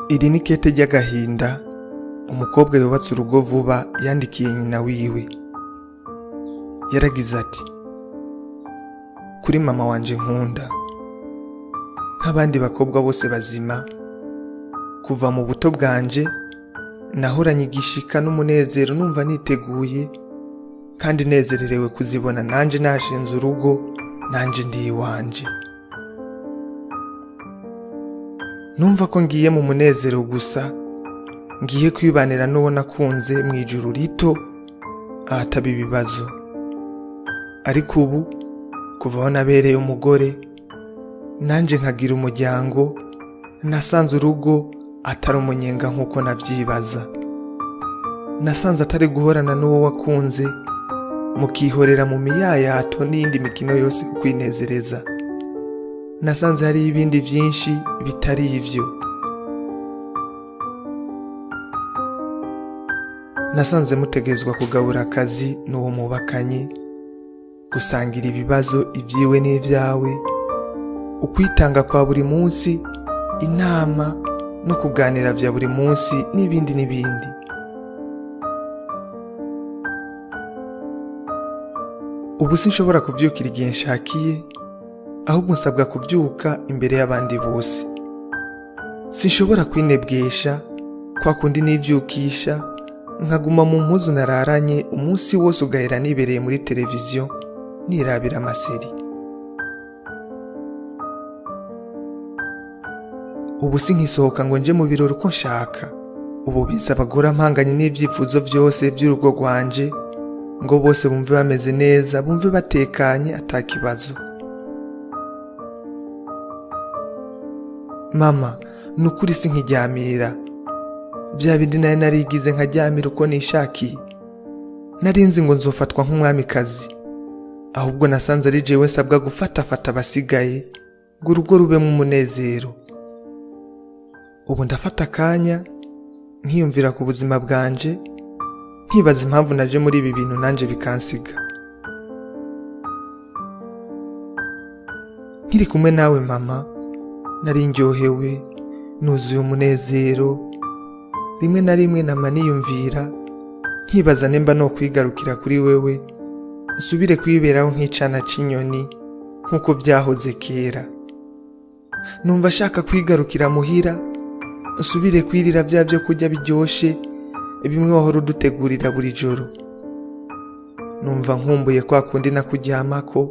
Iri ni ikete ry'agahinda umukobwa yubatse urugo vuba yandikiye nyina wiwe. Yaragize ati: "Kuri mama wanje nkunda, nk'abandi bakobwa bose bazima, kuva mu buto bwanje nahoranye igishika n'umunezero, numva niteguye kandi nezererewe kuzibona nanje nashinze urugo, nanje ndi iwanje. Numva ko ngiye mu munezero gusa, ngiye kwibanira n'uwo nakunze mu ijuru rito ahataba ibibazo. Ariko ubu kuva aho nabereye umugore nanje nkagira umuryango, nasanze urugo atari umunyenga nk'uko navyibaza. Nasanze atari guhorana n'uwo wakunze mukihorera mu miyayato n'iyindi mikino yose yo kwinezereza. Nasanze hariho ibindi vyinshi bitari ivyo. Nasanze mutegerezwa kugabura akazi n'uwo mubakanye, gusangira ibibazo ibyiwe n'ibyawe, ukwitanga kwa buri munsi, inama no kuganira vya buri munsi n'ibindi n'ibindi. Ubu sinshobora kuvyukira igihe nshakiye, ahubwo nsabwa kuvyuka imbere y'abandi bose. Sinshobora kwinebwesha kwa kundi nivyukisha nkaguma mu mpuzu nararanye umunsi wose ugahera nibereye muri televiziyo nirabira amaseri. Ubu sinkisohoka ngo nje mu birori uko nshaka. Ubu binsaba guhora mpanganye n'ivyifuzo vyose vy'urugo rwanje ngo bose bumve bameze neza, bumve batekanye ata kibazo. Mama, nukuri sinkiryamira bya bindi nari narigize nkaryamira uko nishakiye. Nari nzi ngo nzofatwa nk'umwamikazi, ahubwo nasanze ari jewe nsabwa gufatafata abasigaye ngo urugo rubemwo umunezero. Ubu ndafata akanya nkiyumvira ku buzima bwanje, nkibaza impamvu naje muri ibi bintu nanje bikansiga. Nkiri kumwe nawe mama, nari ndyohewe, nuzuye umunezero. Rimwe na rimwe nama niyumvira nkibaza nimba no kwigarukira kuri wewe, nsubire kwiberaho nk'icana c'inyoni nk'uko byahoze kera. Numva ashaka kwigarukira muhira, nsubire kwirira bya byo kurya biryoshe bimwe wahora udutegurira buri joro. Numva nkumbuye kwa kundi nakuryamako,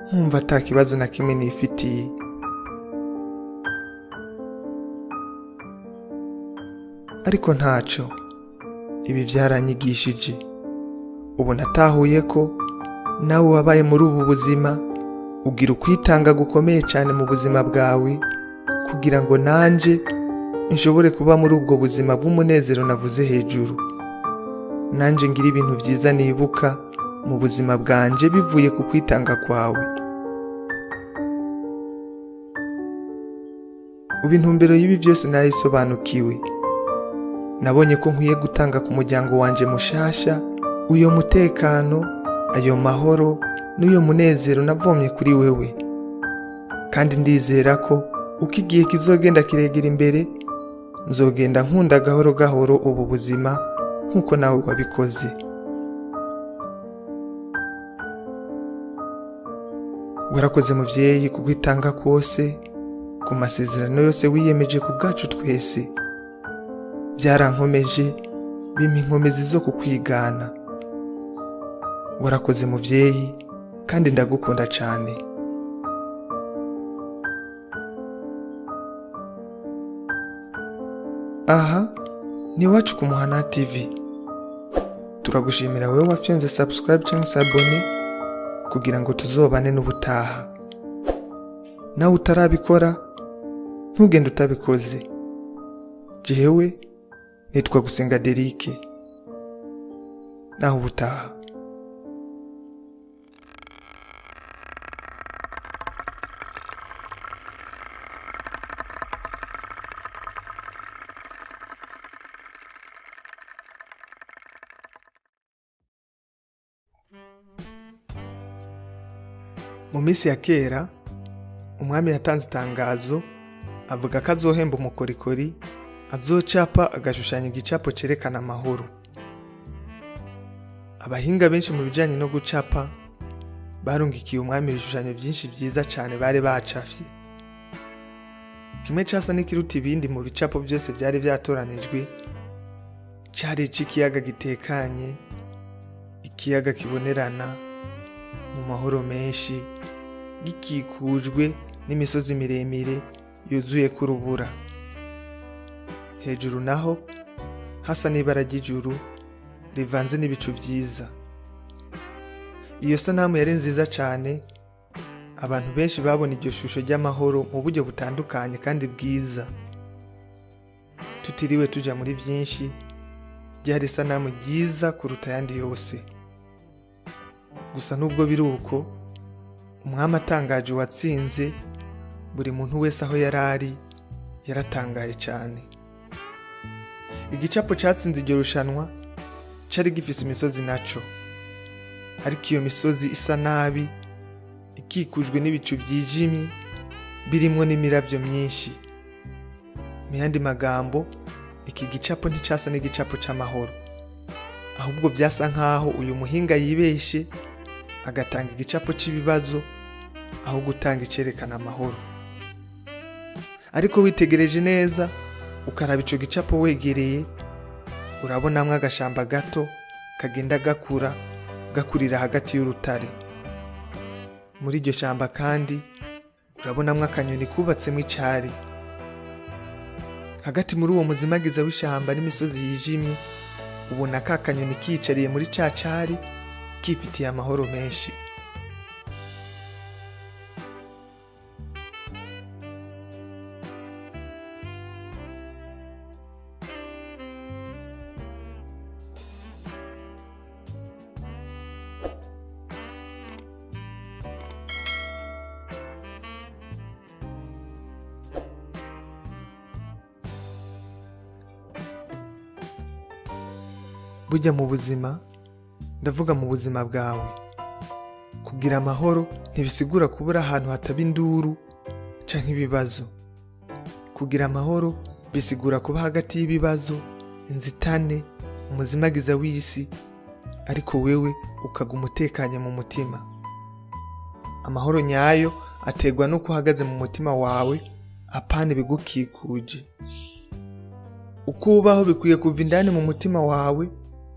nkumva ata kibazo na kimwe nifitiye. Ariko ntaco, ibi vyaranyigishije. Ubu natahuye ko nawe wabaye muri ubu buzima, ugira ukwitanga gukomeye cyane mu buzima bwawe kugira ngo nanje nshobore kuba muri ubwo buzima bw'umunezero navuze hejuru. Nanje ngira ibintu vyiza nibuka mu buzima bwanje bivuye ku kwitanga kwawe. Ubu intumbero y'ibi vyose narayisobanukiwe. Nabonye ko nkwiye gutanga ku muryango wanje mushasha uyo mutekano, ayo mahoro n'uyo munezero navomye kuri wewe. Kandi ndizera ko uko igihe kizogenda kiregera imbere, nzogenda nkunda gahoro gahoro ubu buzima nk'uko nawe wabikoze. Warakoze muvyeyi kukwitanga kwose, ku masezerano yose wiyemeje ku bwacu twese. Byarankomeje, bimpa inkomezi zo kukwigana. Warakoze muvyeyi, kandi ndagukunda cane. Aha ni iwacu ku Muhana TV. Turagushimira wewe wafyonze subscribe canke s'abonner kugira ngo tuzobane n'ubutaha. Nawe utarabikora, ntugende utabikoze. Jewe nitwa Gusenga Derike. Naho ubutaha. Mu minsi ya kera, umwami yatanze itangazo avuga ko azohemba umukorikori Azocapa agashushanya igicapo cerekana amahoro. Abahinga benshi mu bijanye no gucapa barungikiye umwami ibishushanyo vyinshi vyiza cane bari bacafye. Kimwe casa n'ikiruta ibindi mu bicapo vyose vyari vyatoranijwe cari ic'ikiyaga gitekanye, ikiyaga kibonerana mu mahoro menshi, gikikujwe n'imisozi miremire yuzuyeko urubura. Hejuru naho hasa n'ibara ry'ijuru rivanze n'ibicu vyiza. Iyo sanamu yari nziza cane, abantu benshi babona iryo shusho ry'amahoro mu buryo butandukanye kandi bwiza. Tutiriwe tuja muri vyinshi, ryari isanamu ryiza kuruta ayandi yose. Gusa nubwo biri uko, umwami atangaje uwatsinze, buri muntu wese aho yari ari yaratangaye cane. Igicapo catsinze iryo rushanwa cari gifise imisozi naco, ariko iyo misozi isa nabi, ikikujwe n'ibicu vyijimye birimwo n'imiravyo myinshi. Mu yandi magambo, iki gicapo nticasa n'igicapo c'amahoro, ahubwo vyasa nkaho uyu muhinga yibeshe agatanga igicapo c'ibibazo aho gutanga icerekana amahoro. Ariko witegereje neza ukaraba ico gicapo wegereye, urabonamwo agashamba gato kagenda gakura gakurira hagati y'urutare. Muri iryo shamba kandi urabonamwo akanyoni kubatsemwo icari. Hagati muri uwo muzimagiza w'ishamba n'imisozi yijimye, ubona ka kanyoni kiyicariye muri ca cari kifitiye amahoro menshi. Burya mu buzima, ndavuga mu buzima bwawe, kugira amahoro ntibisigura kubura ahantu hataba induru canke ibibazo. Kugira amahoro bisigura kuba hagati y'ibibazo, inzitane, umuzimagiza w'isi, ariko wewe ukaguma utekanye mu mutima. Amahoro nyayo aterwa n'uko uhagaze mu mutima wawe, apana ibigukikuje. Uko ubaho bikwiye kuva indani mu mutima wawe,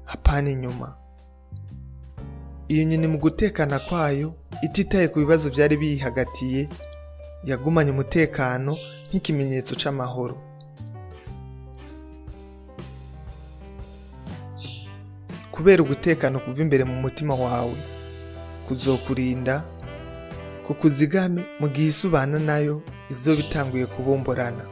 apana inyuma. Iyo nyoni mu gutekana kwayo, ititaye ku bibazo vyari biyihagatiye, yagumanye umutekano nk'ikimenyetso c'amahoro. Kubera ugutekana kuva imbere mu mutima wawe, kuzokurinda, kukuzigame mu gihe isi ubana nayo izoba itanguye kubomborana.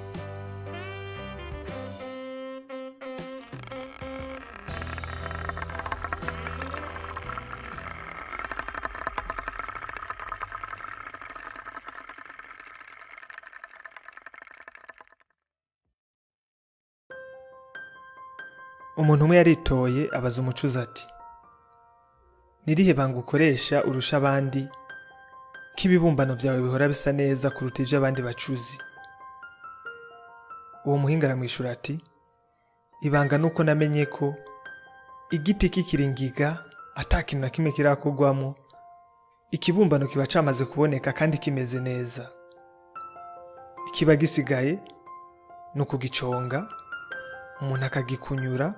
Umuntu umwe yaritoye abaza umucuzi ati: "Nirihe banga ukoresha urusha abandi ko ibibumbano vyawe bihora bisa neza kuruta ivy'abandi bacuzi?" Uwo muhinga aramwishura ati: "Ibanga nuko namenye ko igiti kikiri ingiga ata kintu na kimwe kirakorwamwo, ikibumbano kiba camaze kuboneka kandi kimeze neza. Ikiba gisigaye ni ukugiconga, umuntu akagikunyura,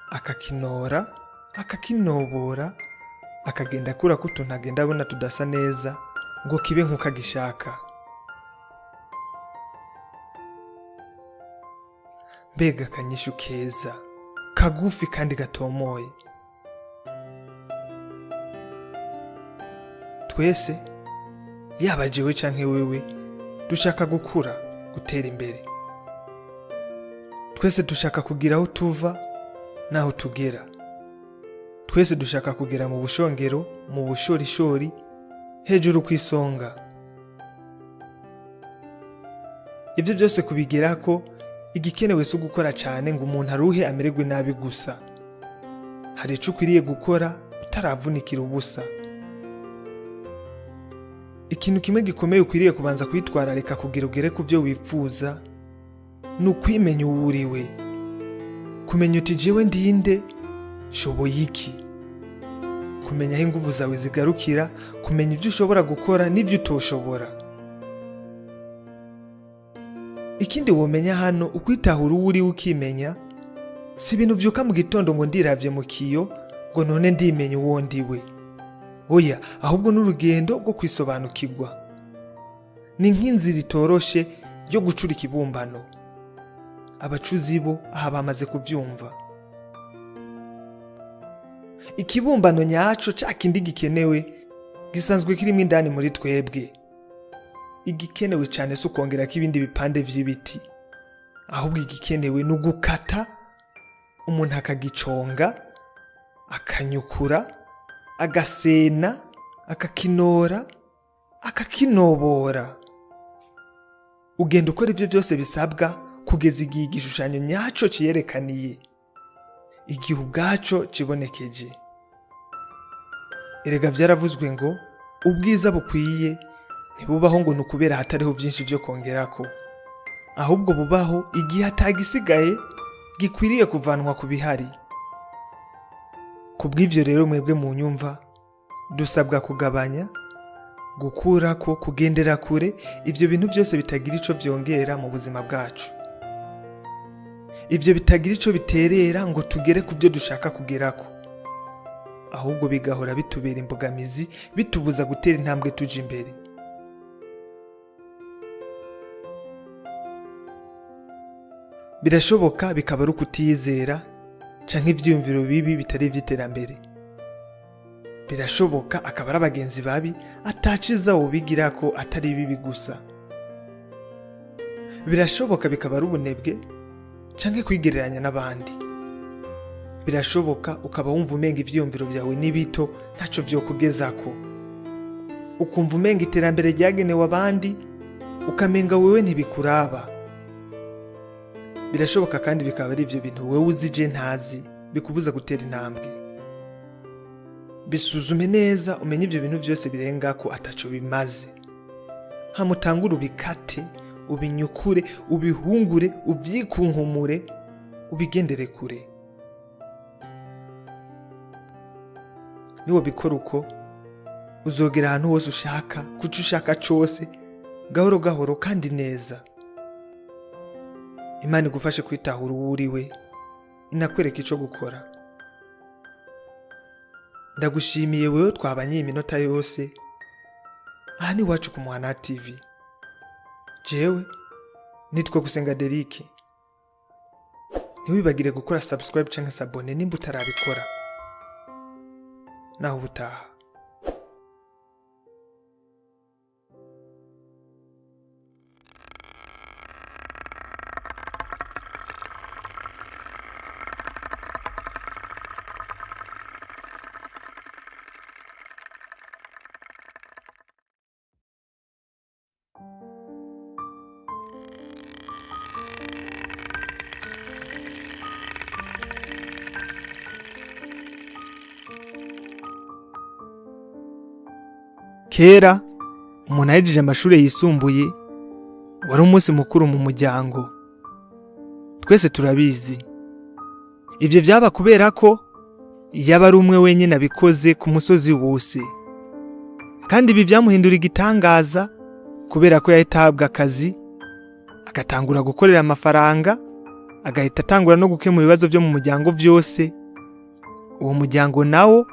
akakinora, akakinobora, akagenda akurako utuntu agenda abona tudasa neza ngo kibe nk'uko agishaka." Mbega akanyishu keza, kagufi kandi gatomoye. Twese, yaba jewe canke wewe, dushaka gukura, gutera imbere. Twese dushaka kugira aho tuva n'aho tugera. Twese dushaka kugera mu bushongero, mu bushorishori, hejuru kw'isonga. Ivyo byose kubigerako, igikenewe si ugukora cane ngo umuntu aruhe amererwe nabi gusa. Hari ico ukwiriye gukora utaravunikira ubusa. Ikintu kimwe gikomeye ukwiriye kubanza kwitwararika kugira ugere ku vyo wifuza Ni ukwimenya uwo uriwe, kumenya uti: "Jewe ndinde? Shoboye iki?" Kumenya aho inguvu zawe zigarukira, kumenya ibyo ushobora gukora n'ibyo utoshobora. Ikindi womenya hano, ukwitahura uwo uriwe, ukimenya, si ibintu uvyuka mu gitondo ngo "Ndiravye mu kiyo", ngo "None ndimenya uwo ndiwe". Oya, ahubwo n'urugendo rwo kwisobanukirwa. Ni nk'inzira itoroshe yo gucura ikibumbano. Abacuzi bo aha bamaze kuvyumva. Ikibumbano nyaco, ca kindi gikenewe, gisanzwe kirimo indani muri twebwe. Igikenewe cane si ukongerako ibindi bipande vy'ibiti, ahubwo igikenewe ni ugukata umuntu akagiconga, akanyukura, agasena, akakinora, akakinobora. Ugenda ukora ivyo vyose bisabwa kugeza igihe igishushanyo nyaco ciyerekaniye, igihe ubwaco cibonekeje. Erega vyaravuzwe ngo ubwiza bukwiye ntibubaho ngo ni ukubera hatariho vyinshi vyo kongerako, ahubwo bubaho igihe atagisigaye gikwiriye kuvanwa ku bihari. Kubw'ivyo rero, mwebwe mu nyumva, dusabwa kugabanya, gukurako, kugendera kure ivyo bintu byose bitagira ico vyongera mu buzima bwacu, ivyo bitagira ico biterera ngo tugere ku byo dushaka kugerako, ahubwo bigahora bitubera imbogamizi, bitubuza gutera intambwe tuja imbere. Birashoboka bikaba ari ukutiyizera canke ivyiyumviro bibi bitari ivy'iterambere. Birashoboka akaba ari abagenzi babi ataciza wobigirako atari bibi gusa. Birashoboka bikaba ari ubunebwe canke kwigereranya n'abandi. Birashoboka ukaba wumva umenga ivyiyumviro vyawe ni bito, ntaco vyokugezako, ukumva umenga iterambere ryagenewe abandi, ukamenga wewe ntibikuraba. Birashoboka kandi bikaba ari ivyo bintu wewe uzi je ntazi bikubuza gutera intambwe. Bisuzume neza, umenye ivyo bintu vyose birengako ataco bimaze, hama utangure ubikate, ubinyukure, ubihungure, uvyikunkumure, ubigendere kure. Niwabikora uko, uzogera ahantu hose ushaka, kuco ushaka cose, gahoro gahoro kandi neza. Imana igufashe kwitahura uwo uriwe, inakwereka ico gukora. Ndagushimiye wewe twabanye iyi minota yose. Aha ni iwacu ku Muhana TV. Jewe nitwa Gusenga Derike. Ntiwibagire gukora subscribe canke s'abonner nimba utarabikora. Naho ubutaha. Kera umuntu ahejeje amashuri yisumbuye wari umunsi mukuru mu muryango, twese turabizi. Ivyo vyaba kubera ko yaba ari umwe wenyine abikoze ku musozi wose, kandi ibi vyamuhindura igitangaza kubera ko yahita ahabwa akazi, agatangura gukorera amafaranga, agahita atangura no gukemura ibibazo vyo mu muryango vyose. Uwo muryango nawo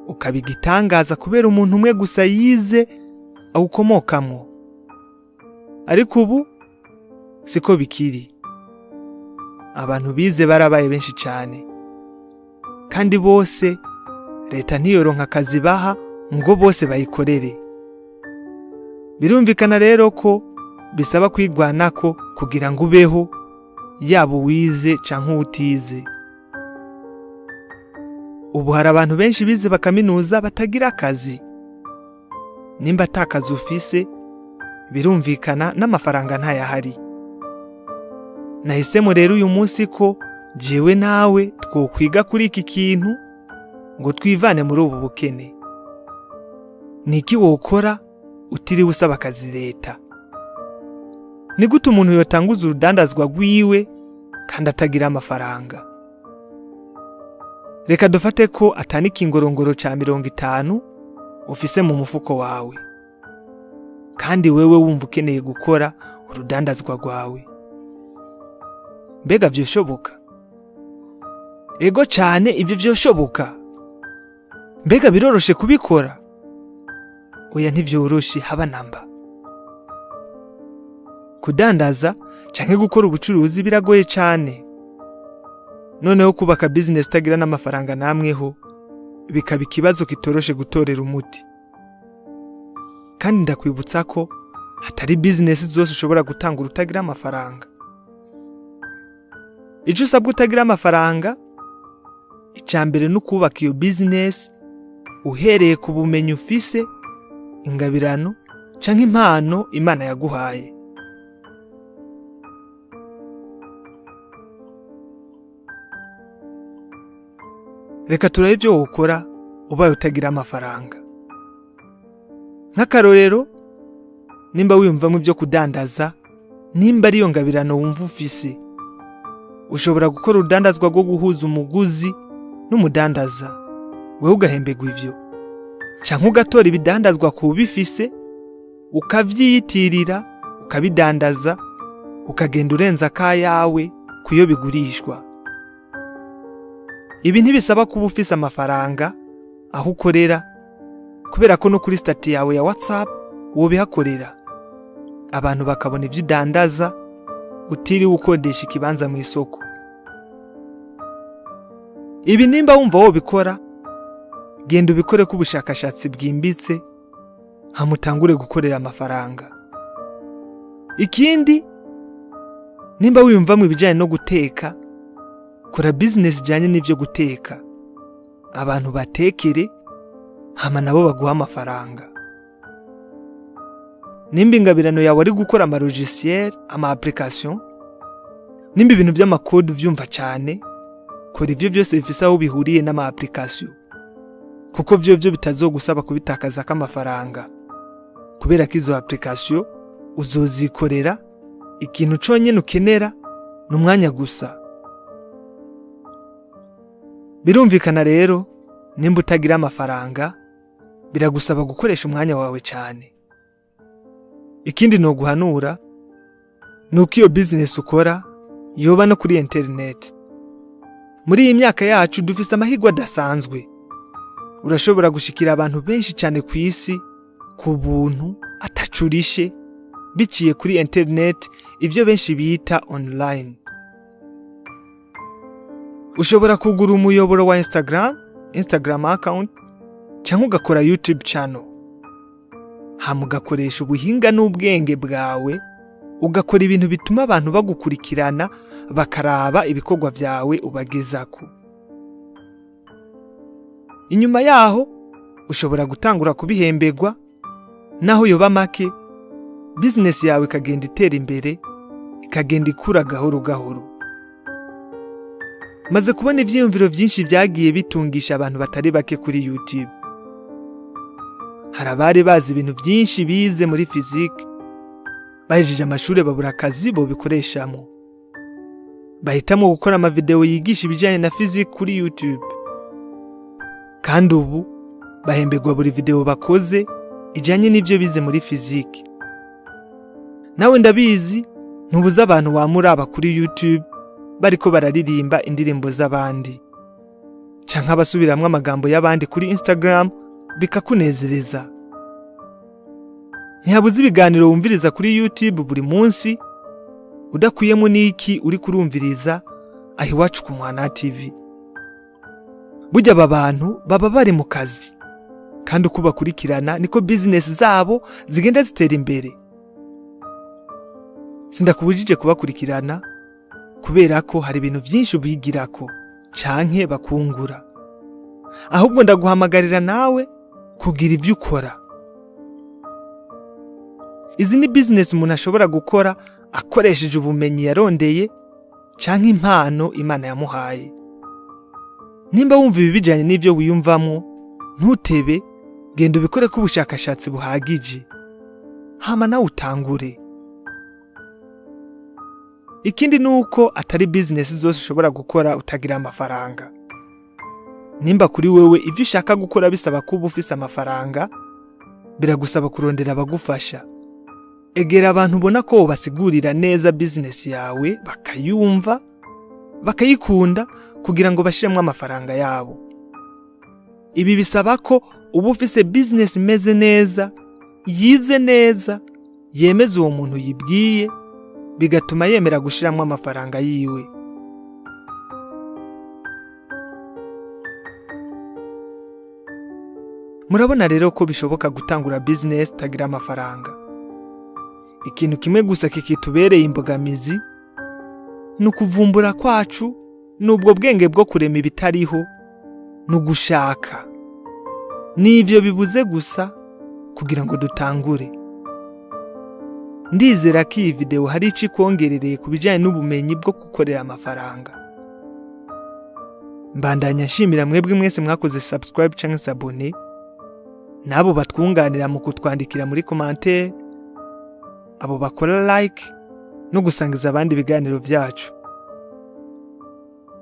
ukaba igitangaza kubera umuntu umwe gusa yize awukomokamwo. Ariko ubu siko bikiri. Abantu bize barabaye benshi cane, kandi bose leta ntiyoronka akazi baha ngo bose bayikorere. Birumvikana rero ko bisaba kwigwanako kugira ngo ubeho, yaba uwize canke uwutize. Ubu hari abantu benshi bize bakaminuza batagira akazi. Nimba ata kazi ufise, birumvikana n'amafaranga ntayahari. Nahisemo rero uyu munsi ko jewe nawe twokwiga kuri iki kintu ngo twivane muri ubu bukene. Ni iki wokora utiriwe usaba akazi leta? Ni gute umuntu yotanguza urudandazwa rwiwe kandi atagira amafaranga? Reka dufate ko atani ikingorongoro ca 50 ufise mu mufuko wawe, kandi wewe wumva ukeneye gukora urudandazwa rwawe. Mbega vyoshoboka? Ego cane, ivyo vyoshoboka. Mbega biroroshe kubikora? Oya, ntivyoroshe haba namba. Kudandaza canke gukora ubucuruzi biragoye cane. Noneho kubaka business utagira n'amafaranga namweho bikaba ikibazo kitoroshe gutorera umuti. Kandi ndakwibutsa ko hatari business zose ushobora gutangura utagira amafaranga. Ico usabwa utagira amafaranga, ica mbere ni ukubaka iyo business uhereye ku bumenyi ufise, ingabirano canke impano Imana yaguhaye. Reka turabe ivyo wokora ubaye utagira amafaranga. Nk'akarorero, nimba wiyumvamo ibyo kudandaza, nimba ariyo ngabirano wumva ufise, ushobora gukora urudandazwa rwo guhuza umuguzi n'umudandaza, wewe ugahemberwa ivyo, canke ugatora ibidandazwa ku bifise ukavyiyitirira ukabidandaza, ukagenda urenza akayawe kuyo bigurishwa. Ibi ntibisaba kuba ufise amafaranga aho ukorera, kubera ko no kuri stati yawe ya WhatsApp wobihakorera, abantu bakabona ivyo udandaza utiriwe ukodesha ikibanza mu isoko. Ibi nimba wumva wobikora, genda ubikore ko ubushakashatsi bwimbitse, hama utangure gukorera amafaranga. Ikindi, nimba wiyumvamwo ibijanye no guteka, kora business ijanye n'ivyo guteka, abantu batekere hama nabo baguha amafaranga. Nimba ingabirano yawe ari gukora ama logiciel, ama application, nimba ibintu vy'amakode uvyumva cane, kora ivyo vyose bifise aho bihuriye n'ama application, kuko vyovyo bitazogusaba kubitakazako amafaranga, kubera ko izo application uzozikorera. Ikintu conyene ukenera ni umwanya gusa. Birumvikana rero, nimba utagira amafaranga biragusaba gukoresha umwanya wawe cane. Ikindi noguhanura ni uko iyo business ukora yoba no kuri internet. Muri iyi myaka yacu dufise amahirwe adasanzwe. Urashobora gushikira abantu benshi cane ku isi ku buntu atacurishe, biciye kuri internet, ivyo benshi bita online. Ushobora kugura umuyoboro wa Instagram, Instagram account, canke ugakora YouTube channel, hama ugakoresha ubuhinga n'ubwenge bwawe ugakora ibintu bituma abantu bagukurikirana, bakaraba ibikorwa vyawe ubagezako. Inyuma yaho ushobora gutangura kubihemberwa, naho yoba make, business yawe ikagenda itera imbere, ikagenda ikura gahoro gahoro. Maze kubona ivyiyumviro vyinshi vyagiye bitungisha abantu batari bake kuri YouTube. Hari abari bazi ibintu vyinshi bize muri physique, bahejeje amashure babura akazi bobikoreshamwo, bahitamwo gukora amavideo yigisha ibijanye na physique kuri YouTube, kandi ubu bahemberwa buri video bakoze ijanye n'ivyo bize muri physique. Nawe ndabizi, ntubuze abantu wamuraba kuri YouTube bariko bararirimba indirimbo z'abandi, canke abasubiramwo amagambo y'abandi kuri Instagram bikakunezereza. Ntihabuze ibiganiro wumviriza kuri YouTube buri munsi, udakuyemo n'iki uri kurumviriza aho iwacu ku Mwana TV. Burya aba bantu baba bari mu kazi, kandi uko bakurikirana niko business zabo zigenda zitera imbere. Sindakubujije kubakurikirana, kubera ko hari ibintu vyinshi ubigirako canke bakungura. Ahubwo ndaguhamagarira nawe kugira ivyo ukora. Izi ni business umuntu ashobora gukora akoresheje ubumenyi yarondeye canke impano Imana yamuhaye. Nimba wumva ibi bijanye n'ivyo wiyumvamwo, ntutebe, genda ubikoreko ubushakashatsi buhagije, hama nawe utangure. Ikindi ni uko atari bizinesi zose ushobora gukora utagira amafaranga. Nimba kuri wewe ivyo ushaka gukora bisaba kuba ufise amafaranga, biragusaba kurondera abagufasha. Egera abantu ubona ko wobasigurira neza bizinesi yawe, bakayumva, bakayikunda, kugira ngo bashiremwo amafaranga yabo. Ibi bisaba ko uba ufise bizinesi imeze neza, yize neza, yemeza uwo muntu yibwiye, bigatuma yemera gushiramwo amafaranga yiwe. Murabona rero ko bishoboka gutangura bizinesi utagira amafaranga. Ikintu kimwe gusa kikitubereye imbogamizi ni ukuvumbura kwacu, n'ubwo bwenge bwo kurema ibitariho, ni ugushaka. Ni ivyo bibuze gusa kugira ngo dutangure. Ndizera ko iyi video hari ico ikongerereye ku bijanye n'ubumenyi bwo gukorera amafaranga. Mbandanya nshimira mwebwe mwese mwakoze subscribe canke s'abonner, n'abo batwunganira mu kutwandikira muri commentaire, abo bakora like no gusangiza abandi ibiganiro vyacu.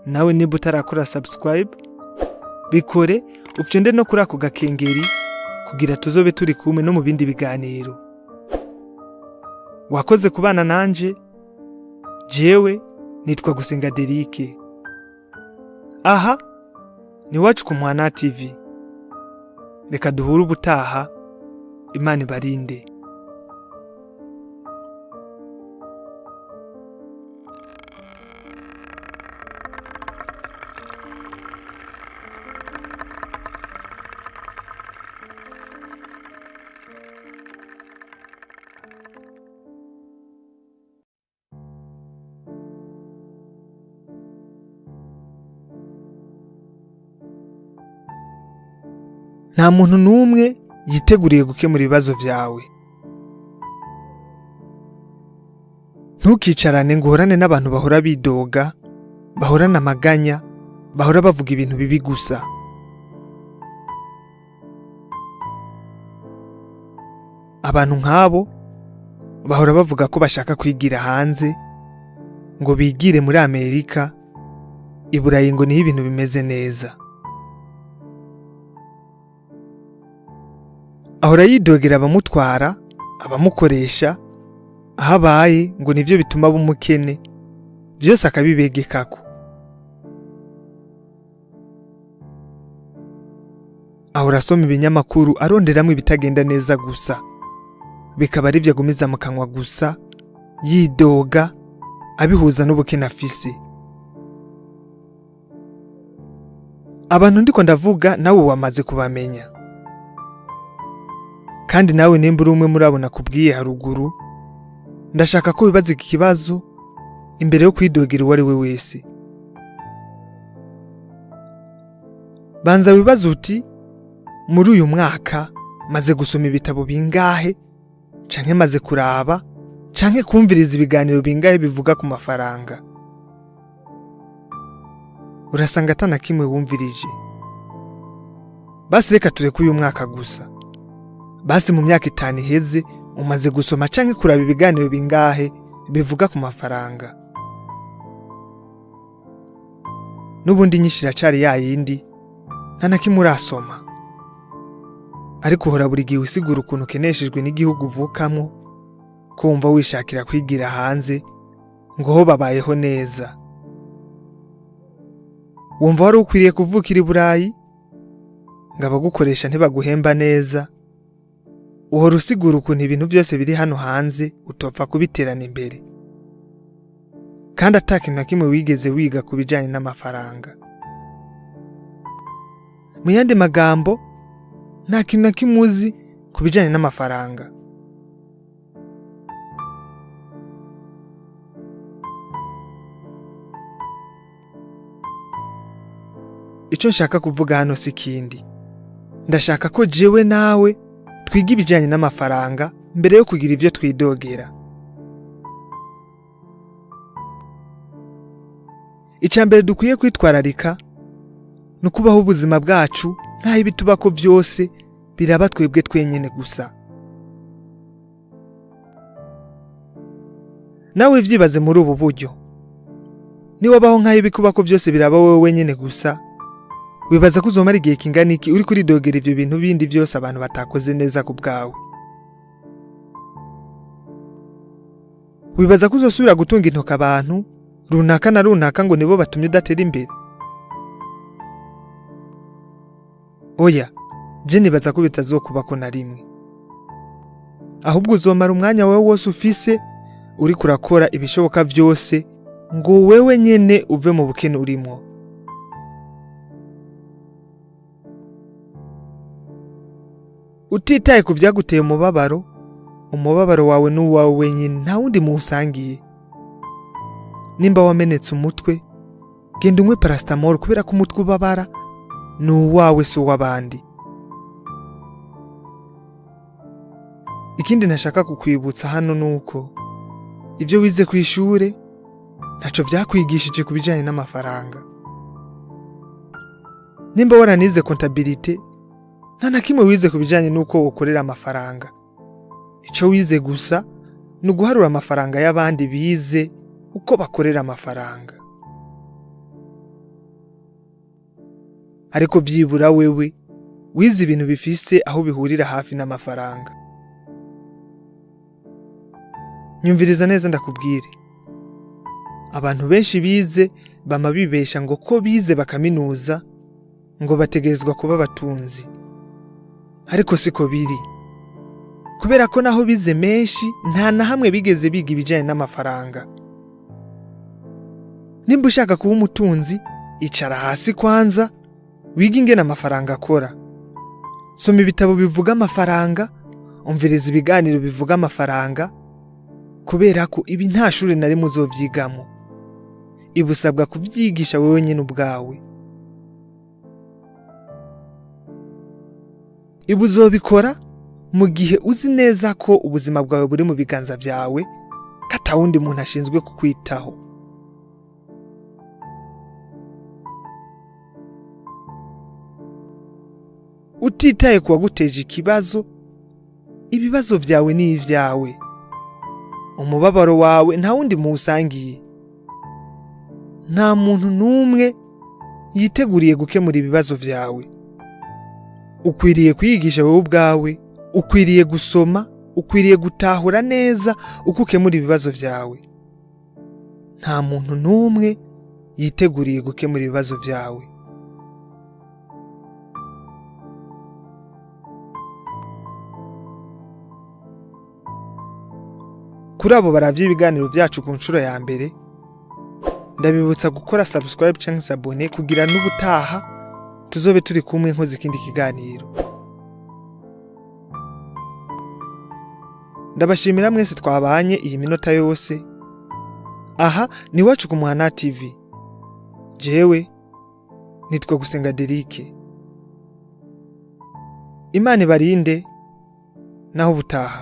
Nawe niba utarakora subscribe, bikore, ufyonde no kuri ako gakengeri kugira tuzobe turi kumwe no mu bindi biganiro. Wakoze kubana nanje, jewe nitwa Gusenga Derike. Aha ni Iwacu ku Mwana TV. Reka duhure ubutaha, Imana ibarinde. Nta muntu n'umwe yiteguriye gukemura ibibazo vyawe. Ntukicarane ngo uhorane n'abantu bahora bidoga, bahorana amaganya, bahora bavuga ibintu bibi gusa. Abantu nk'abo bahora bavuga ko bashaka kwigira hanze, ngo bigire muri Amerika, i Burayi ngo niho ibintu bimeze neza. Ahora yidogera abamutwara, abamukoresha, aho abaye ngo nivyo bituma aba umukene, vyose akabibegekako. Ahora asoma ibinyamakuru aronderamwo ibitagenda neza gusa, bikaba arivyo agumiza mu kanwa gusa, yidoga, abihuza n'ubukene afise. Abantu ndiko ndavuga nawe wamaze kubamenya. Kandi nawe nimba uri umwe muri abo nakubwiye haruguru, ndashaka ko wibaza iki kibazo imbere yo kwidogera uwo ari we wese. Banza wibaze uti, muri uyu mwaka maze gusoma ibitabo bingahe, canke maze kuraba, canke kumviriza ibiganiro bingahe bivuga ku mafaranga? Urasanga ata na kimwe wumvirije. Basi reka tureke uyu mwaka gusa. Basi mu myaka 5 iheze umaze gusoma canke kuraba ibiganiro bingahe bivuga ku mafaranga? N'ubundi inyishu iracari ya yindi, nta na kimwe urasoma. Ariko uhora buri gihe usigura ukuntu ukeneshejwe n'igihugu uvukamwo, ko wumva wishakira kwigira hanze, ngo ho babayeho neza. Wumva wari ukwiriye kuvukira i Burayi, ngo abagukoresha ntibaguhemba neza. Uhora usigura ukuntu ibintu vyose biri hano hanze utopfa kubiterana imbere, kandi ata kintu na kimwe wigeze wiga ku bijanye n'amafaranga. Mu yandi magambo, nta kintu na kimwe uzi ku bijanye n'amafaranga. Ico nshaka kuvuga hano si ikindi. Ndashaka ko jewe nawe twiga ibijanye n'amafaranga mbere yo kugira ivyo twidogera. Ica mbere dukwiye kwitwararika ni ukubaho ubuzima bwacu nk'aho ibitubako vyose biraba twebwe twenyene gusa. Nawe vyibaze muri ubu buryo. Niwabaho nk'aho ibikubako vyose biraba wowe wenyene gusa, wibaza ko uzomara igihe kingana iki uriko uridogera ivyo bintu bindi vyose abantu batakoze neza ku bwawe? Wibaza ko uzosubira gutunga intoke abantu runaka na runaka ngo nibo batumye udatera imbere? Oya, je nibaza ko bitazokubako na rimwe. Ahubwo uzomara umwanya wawe wose ufise uriko urakora ibishoboka vyose ngo wewe nyene uve mu bukene urimwo. Utitaye ku vyaguteye umubabaro, umubabaro wawe n'uwawe wenyine, nta wundi muwusangiye. Nimba wamenetse umutwe, genda unywe paracetamol kubera ko umutwe ubabara ni uwawe si uw'abandi. Ikindi ntashaka kukwibutsa hano nuko ivyo wize kw'ishure ntaco vyakwigishije ku bijanye n'amafaranga. Nimba waranize comptabilité, nta na kimwe wize ku bijanye n'uko ukorera amafaranga. Ico wize gusa ni uguharura amafaranga y'abandi bize uko bakorera amafaranga. Ariko vyibura wewe wize ibintu bifise aho bihurira hafi n'amafaranga. Nyumviriza neza ndakubwire. Abantu benshi bize bama bibesha ngo ko bize bakaminuza ngo bategerezwa kuba abatunzi. Ariko siko biri. Kubera ko naho bize menshi nta na hamwe bigeze biga ibijanye n'amafaranga. Nimba ushaka kuba umutunzi, icara hasi kwanza wige ingene amafaranga akora. Soma ibitabo bivuga amafaranga, umviriza ibiganiro bivuga amafaranga, kubera ko ibi nta shure na rimwe uzovyigamo. Ibi usabwa kuvyigisha wewe nyene ubwawe. Ibi uzobikora mu gihe uzi neza ko ubuzima bwawe buri mu biganza vyawe, ko ata wundi muntu ashinzwe kukwitaho. Utitaye ku waguteje ikibazo, ibibazo vyawe ni ivyawe. Umubabaro wawe nta wundi muwusangiye. Nta muntu n'umwe yiteguriye gukemura ibibazo vyawe. Ukwiriye kwiyigisha wowe ubwawe, ukwiriye gusoma, ukwiriye gutahura neza uko ukemura ibibazo vyawe. Nta muntu n'umwe yiteguriye gukemura ibibazo vyawe. Kuri abo baravye ibiganiro vyacu ku nshuro ya mbere, ndabibutsa gukora subscribe canke s'abonner kugira n'ubutaha tuzobe turi kumwe nkoze ikindi kiganiro. Ndabashimira mwese twabanye iyi minota yose. Aha ni iwacu ku Muhana TV. Jewe nitwa Gusenga Derike. Imana ibarinde, naho ubutaha.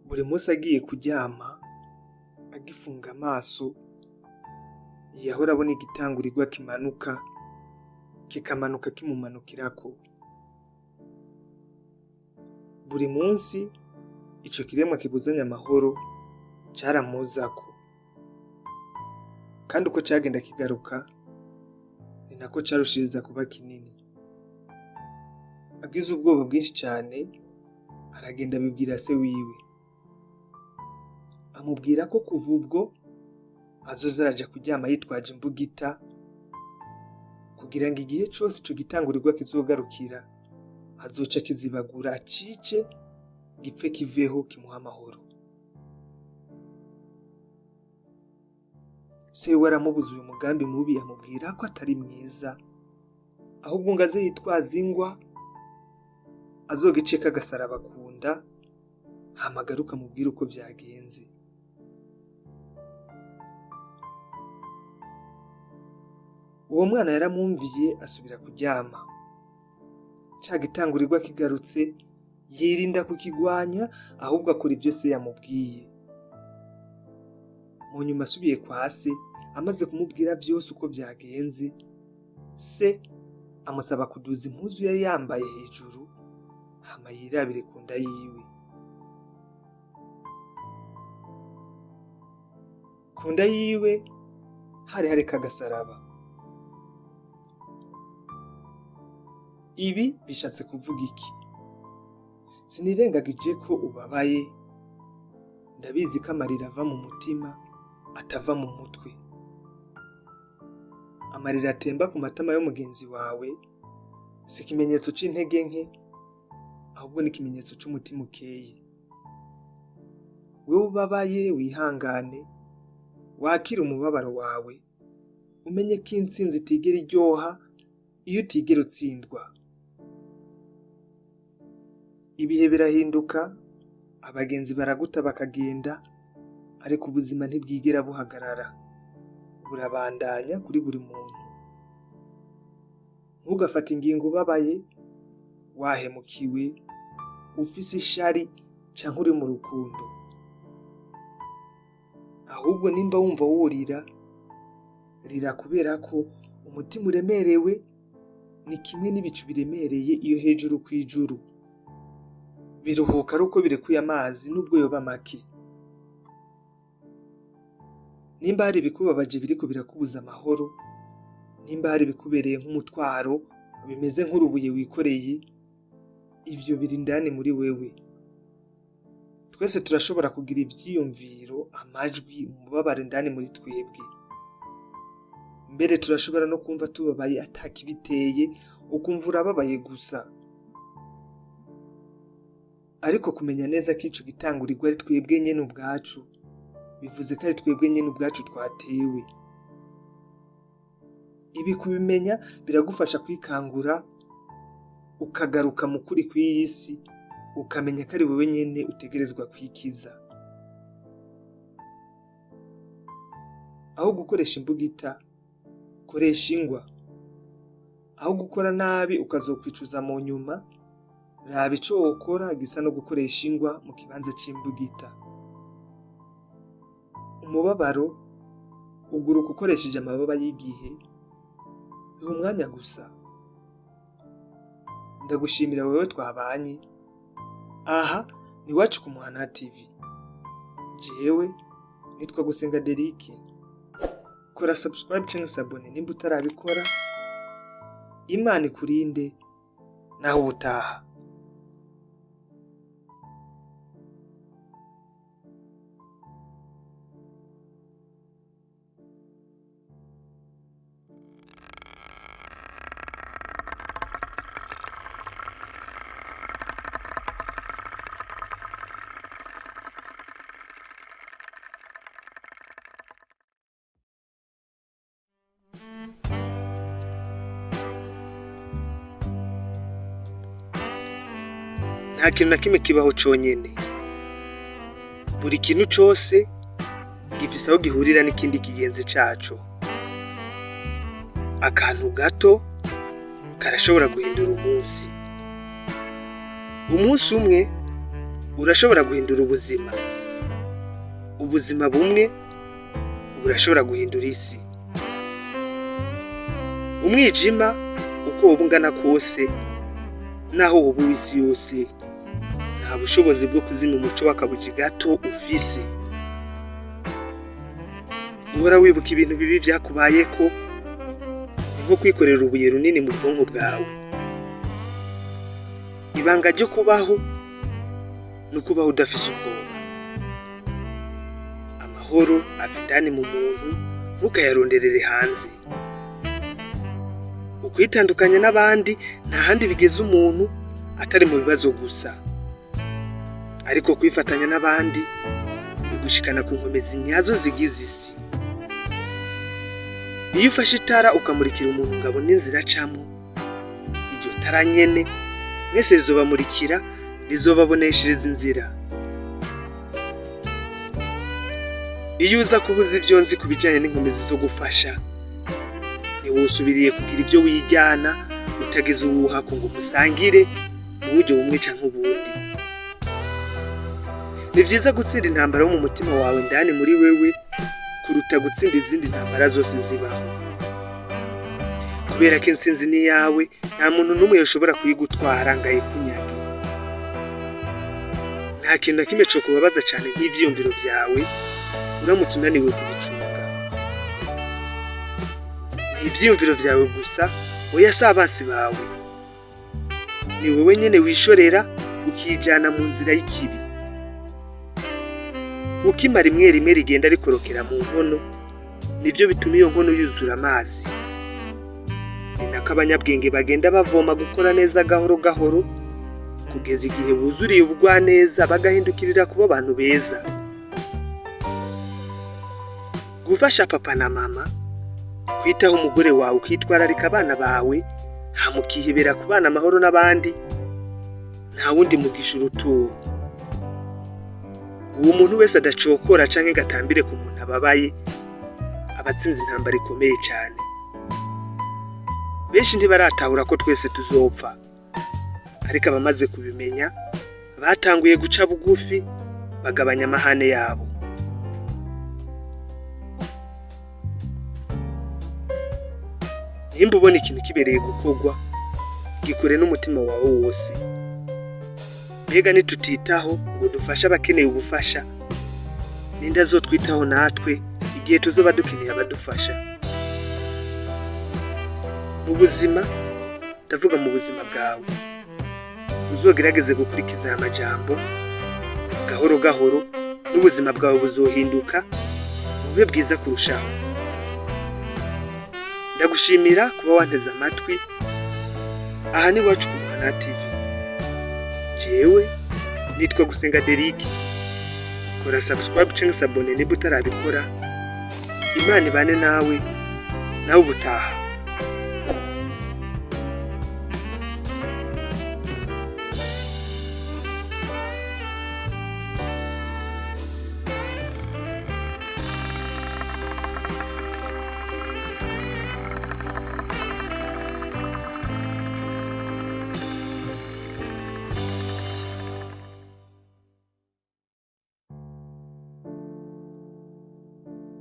Buri munsi agiye kuryama agifunga amaso, yahora abona igitangurirwa kimanuka kikamanuka kimumanukirako. Buri munsi ico kiremwa kibuzanya amahoro caramuzako, kandi uko cagenda kigaruka ni nako carushiriza kuba kinini. Agize ubwoba bwinshi cane aragenda abibwira se wiwe, amubwira ko kuva ubwo azoza araja kuryama yitwaje imbugita kugira ngo igihe cose ico gitangurirwa kizogarukira azoca kizibagura acice gipfe kiveho kimuha amahoro. Se we aramubuza uyu mugambi mubi, amubwira ko atari mwiza, ahubwo ngo aze yitwaze ingwa azogiceka agasaraba kunda, hama agaruke amubwire uko vyagenze. Uwo mwana yaramwumviye asubira kuryama. Ca gitangurirwa kigarutse, yirinda kukigwanya, ahubwo akora ibyo se yamubwiye. Mu nyuma asubiye kwa se, amaze kumubwira vyose uko vyagenze, se amusaba kuduza impuzu yari yambaye hejuru, hama yirabire ku nda yiwe. Ku nda yiwe hari hariko agasaraba. Ibi bishatse kuvuga iki? Sinirengagije ko ubabaye, ndabizi ko amarira ava mu mutima atava mu mutwe. Amarira atemba ku matama y'umugenzi wawe si ikimenyetso c'intege nke, ahubwo ni ikimenyetso c'umutima ukeye. Wewe ubabaye wihangane, wakire umubabaro wawe, umenye ko intsinzi itigera iryoha iyo utigera utsindwa. Ibihe birahinduka, abagenzi baraguta bakagenda, ariko ubuzima ntibwigera buhagarara, burabandanya kuri buri muntu. Ntugafate ingingo ubabaye, wahemukiwe, ufise ishari canke uri mu rukundo. Ahubwo nimba wumva worira, rira kubera ko umutima uremerewe ni kimwe n'ibicu biremereye iyo hejuru kw'ijuru. Biruhuka ari uko birekuye amazi nubwo yoba make. Nimba hari ibikubabaje biriko birakubuza amahoro, nimba hari ibikubereye nk'umutwaro bimeze nk'urubuye wikoreye, ivyo biri indani muri wewe. Twese turashobora kugira ivyiyumviro, amajwi, umubabaro indani muri twebwe. Mbere turashobora no kumva tubabaye atakibiteye, ukumva urababaye gusa. Ariko kumenya neza ko ico gitangurirwa ari twebwe nyene ubwacu, bivuze ko ari twebwe nyene ubwacu twatewe. Ibi kubimenya biragufasha kwikangura, ukagaruka mu kuri kw'iyi si, ukamenya ko ari wewe nyene utegerezwa kwikiza. Aho gukoresha imbugita, koresha ingwa. Aho gukora nabi ukazokwicuza mu nyuma, raba ico wokora gisa no gukoresha ingwa mu kibanza c'imbugita. Umubabaro uguruka ukoresheje amababa y'igihe, biha umwanya gusa. Ndagushimira wewe twabanye, aha ni Iwacu ku Muhana TV. Jewe nitwa Gusenga Derike. Kora subscribe canke s'abonner nimba utarabikora. Imana ikurinde, naho ubutaha. Nta kintu na kimwe kibaho conyene. Buri kintu cose gifise aho gihurira n'ikindi kigenzi caco. Akantu gato karashobora guhindura umunsi. Umunsi umwe urashobora guhindura ubuzima. Ubuzima bumwe burashobora guhindura isi. Umwijima uko woba ungana kose, naho woba uw'isi yose, nta bushobozi bwo kuzima umuco w'akabuji gato ufise. Uhora wibuka ibintu bibi vyakubayeko, ni nko kwikorera urubuye runini mu bwonko bwawe. Ibanga ryo kubaho ni ukubaho udafise ubwoba. Amahoro ava indani mu muntu, ntukayaronderere hanze. Ukwitandukanya n'abandi nta handi bigeza umuntu atari mu bibazo gusa. Ariko kwifatanya n'abandi bigushikana ku nkomezi nyazo zigize isi. Iyo ufashe itara ukamurikira umuntu ngo abone inzira acamwo, iryo tara nyene mwese rizobamurikira, rizobaboneshereza inzira. Iyo uza kubuza ivyo nzi ku bijanye n'inkomezi zo gufasha, ntiwosubiriye kugira ivyo wijyana Utagize uwuhako ngo musangire mu buryo bumwe canke ubundi. Ni vyiza gutsinda intambara yo mu mutima wawe indani muri wewe kuruta gutsinda izindi ntambara zose zibaho. Kubera ko intsinzi ni iyawe, nta muntu n'umwe yoshobora kuyigutwara ngo ayikunyage. Nta kintu na kimwe cokubabaza cane nk'ivyiyumviro vyawe uramutse unaniwe kubicunga. Ni ivyiyumviro vyawe gusa, oya si abansi bawe. Ni wewe nyene wishorera ukijana mu nzira y'ikibi. Ukima rimwe rimwe rigenda rikorokera mu nkono, nivyo bituma iyo nkono yuzura amazi. Ni nako abanyabwenge bagenda bavoma gukora neza gahoro gahoro, kugeza igihe buzuriye ubugwaneza bagahindukirira kuba abantu beza. Gufasha papa na mama, kwitaho umugore wawe, ukitwararika abana bawe, hama ukihebera kubana amahoro n'abandi, nta wundi mugisha uruta uwo. Uwo muntu wese adacokora canke ngo atambire ku muntu ababaye, aba atsinze intambara ikomeye cane. Benshi ntibaratahura ko twese tuzopfa, ariko abamaze kubimenya batanguye guca bugufi bagabanya amahane yabo. Nimba ubona ikintu kibereye gukorwa, gikore n'umutima wawe wose. Mbega nitutitaho ngo dufashe abakeneye ubufasha, ninde azotwitaho natwe igihe tuzoba dukeneye abadufasha? Mu buzima, ndavuga mu buzima bwawe, uzogerageze gukurikiza aya majambo gahoro gahoro, n'ubuzima bwawe buzohinduka bube bwiza kurushaho. Ndagushimira kuba wanteze amatwi. Aha ni iwacu ku Muhana TV. Jewe nitwa Gusenga Derike. Kora subscribe canke s'abonner niba utarabikora. Imana ibane nawe, nawe ubutaha.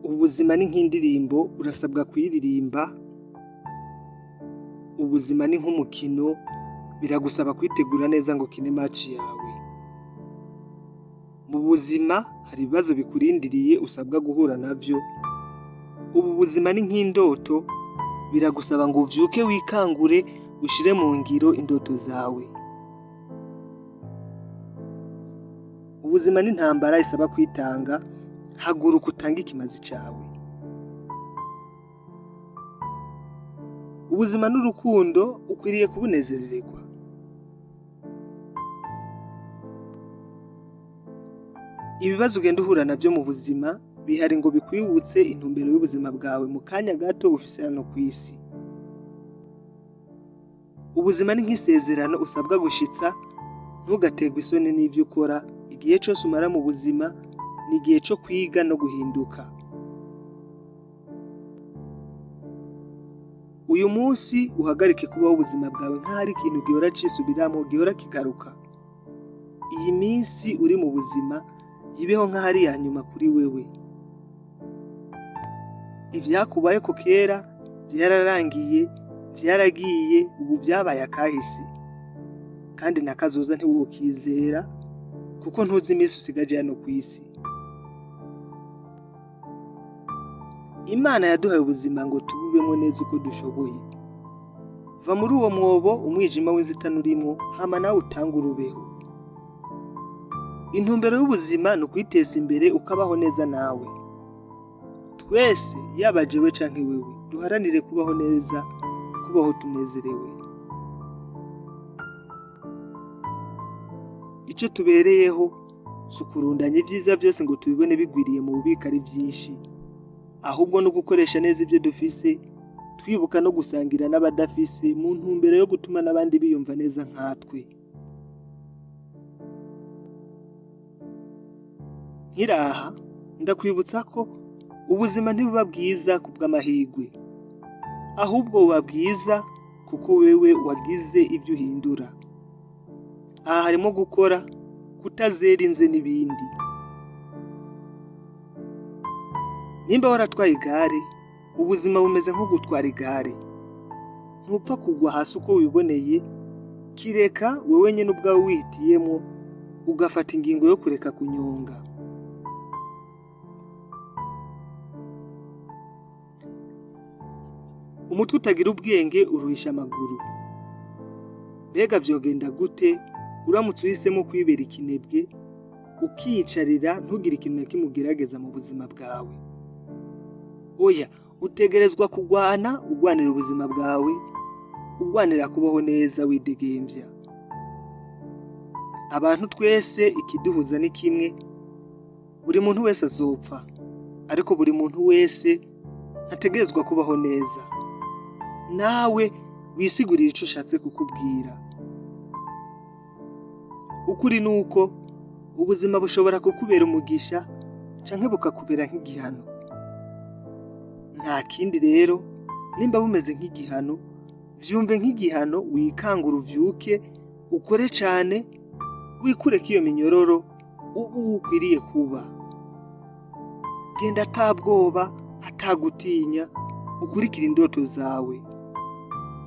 Ubuzima ni nk'indirimbo, urasabwa kuyiririmba. Ubuzima ni nk'umukino, biragusaba kwitegura neza ngo ukine match yawe. Mu buzima hari ibibazo bikurindiriye usabwa guhura navyo. Ubu buzima ni nk'indoto, biragusaba ngo uvyuke wikangure ushire mu ngiro indoto zawe. Ubuzima ni intambara isaba kwitanga, haguruka utange ikimazi cawe. Ubuzima n'urukundo, ukwiriye kubunezerererwa. Ibibazo ugenda uhura navyo mu buzima bihari ngo bikwibutse intumbero y'ubuzima bwawe mu kanya gato ufise hano kw'isi. Ubuzima ni nk'isezerano usabwa gushitsa, ntugaterwe isoni n'ivyo ukora. Igihe cose umara mu buzima ni igihe co kwiga no guhinduka. Uyu munsi uhagarike kubaho ubuzima bwawe nk'aho ari ikintu gihora cisubiramwo, gihora kigaruka. Iyi minsi uri mu buzima yibeho nk'aho ari iya nyuma kuri wewe. Ivyakubayeko kera vyararangiye, vyaragiye, ubu vyabaye akahise. Kandi na kazoza ntiwokizera kuko ntuzi iminsi usigaje hano kw'isi. Imana yaduhaye ubuzima ngo tububemwo neza uko dushoboye. Va muri uwo mwobo umwijima w'inzitane urimwo, hama nawe utangure ubeho. Intumbero y'ubuzima ni ukwiteza imbere ukabaho neza nawe. Twese, yaba jewe canke wewe, duharanire kubaho neza, kubaho tunezerewe. Ico tubereyeho si ukurundanya ivyiza vyose ngo tubibone bigwiriye mu bubiko ari vyinshi, ahubwo no gukoresha neza ivyo dufise, twibuka no gusangira n'abadafise mu ntumbero yo gutuma n'abandi biyumva neza nkatwe. Nkiraha ndakwibutsa ko ubuzima ntibuba bwiza kubw'amahirwe, ahubwo buba bwiza Kuko wewe wagize ibyo uhindura. Aha harimo gukora, kutazera inze n'ibindi. Nimba waratwaye igare, ubuzima bumeze nko gutwara igare. Ntupfa kugwa hasi uko wiboneye, kireka wewe nyene ubwawe wihitiyemo ugafata ingingo yo kureka kunyonga. Umutwe utagira ubwenge uruhisha amaguru. Mbega vyogenda gute uramutse uhisemo kwibera ikinebwe, ukiyicarira ntugire ikintu na kimwe ugerageza mu buzima bwawe? Oya, utegerezwa kugwana, ugwanira ubuzima bwawe, ugwanira kubaho neza widegemvya. Abantu twese ikiduhuza ni kimwe, buri muntu wese azopfa, ariko buri muntu wese ntategerezwa kubaho neza. Nawe wisigurire ico ushatse kukubwira. Ukuri nuko ubuzima bushobora kukubera umugisha canke bukakubera nk'igihano. Nta kindi rero, nimba bumeze nk'igihano, vyumve nk'igihano, wikangure uvyuke, ukore cane, wikureko iyo minyororo ubu ukwiriye kuba. Genda atabwoba, atagutinya, ukurikire indoto zawe.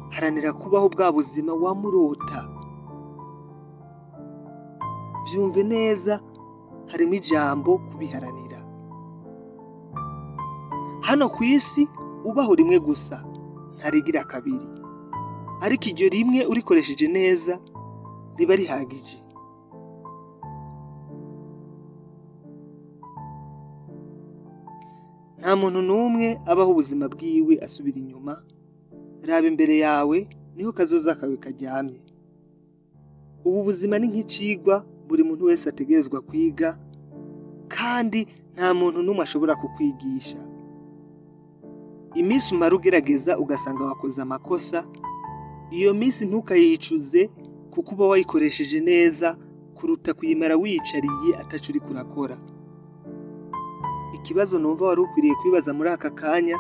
Haranira kubaho bwa buzima wamurota. Vyumve neza, harimo ijambo kubiharanira. Hano ku isi ubaho rimwe gusa, ntarigira kabiri. Ariko iryo rimwe urikoresheje neza riba rihagije. Nta muntu n'umwe abaho ubuzima bwiwe asubira inyuma. Raba imbere yawe, niho kazoza kawe karyamye. Ubu buzima ni nk'icigwa buri muntu wese ategerezwa kwiga, kandi nta muntu n'umwe ashobora kukwigisha. Iminsi umara ugerageza ugasanga wakoze amakosa, iyo minsi ntukayicuze kuko uba wayikoresheje neza kuruta kuyimara wiyicariye ataco uriko urakora. Ikibazo numva wari ukwiriye kwibaza muri aka kanya,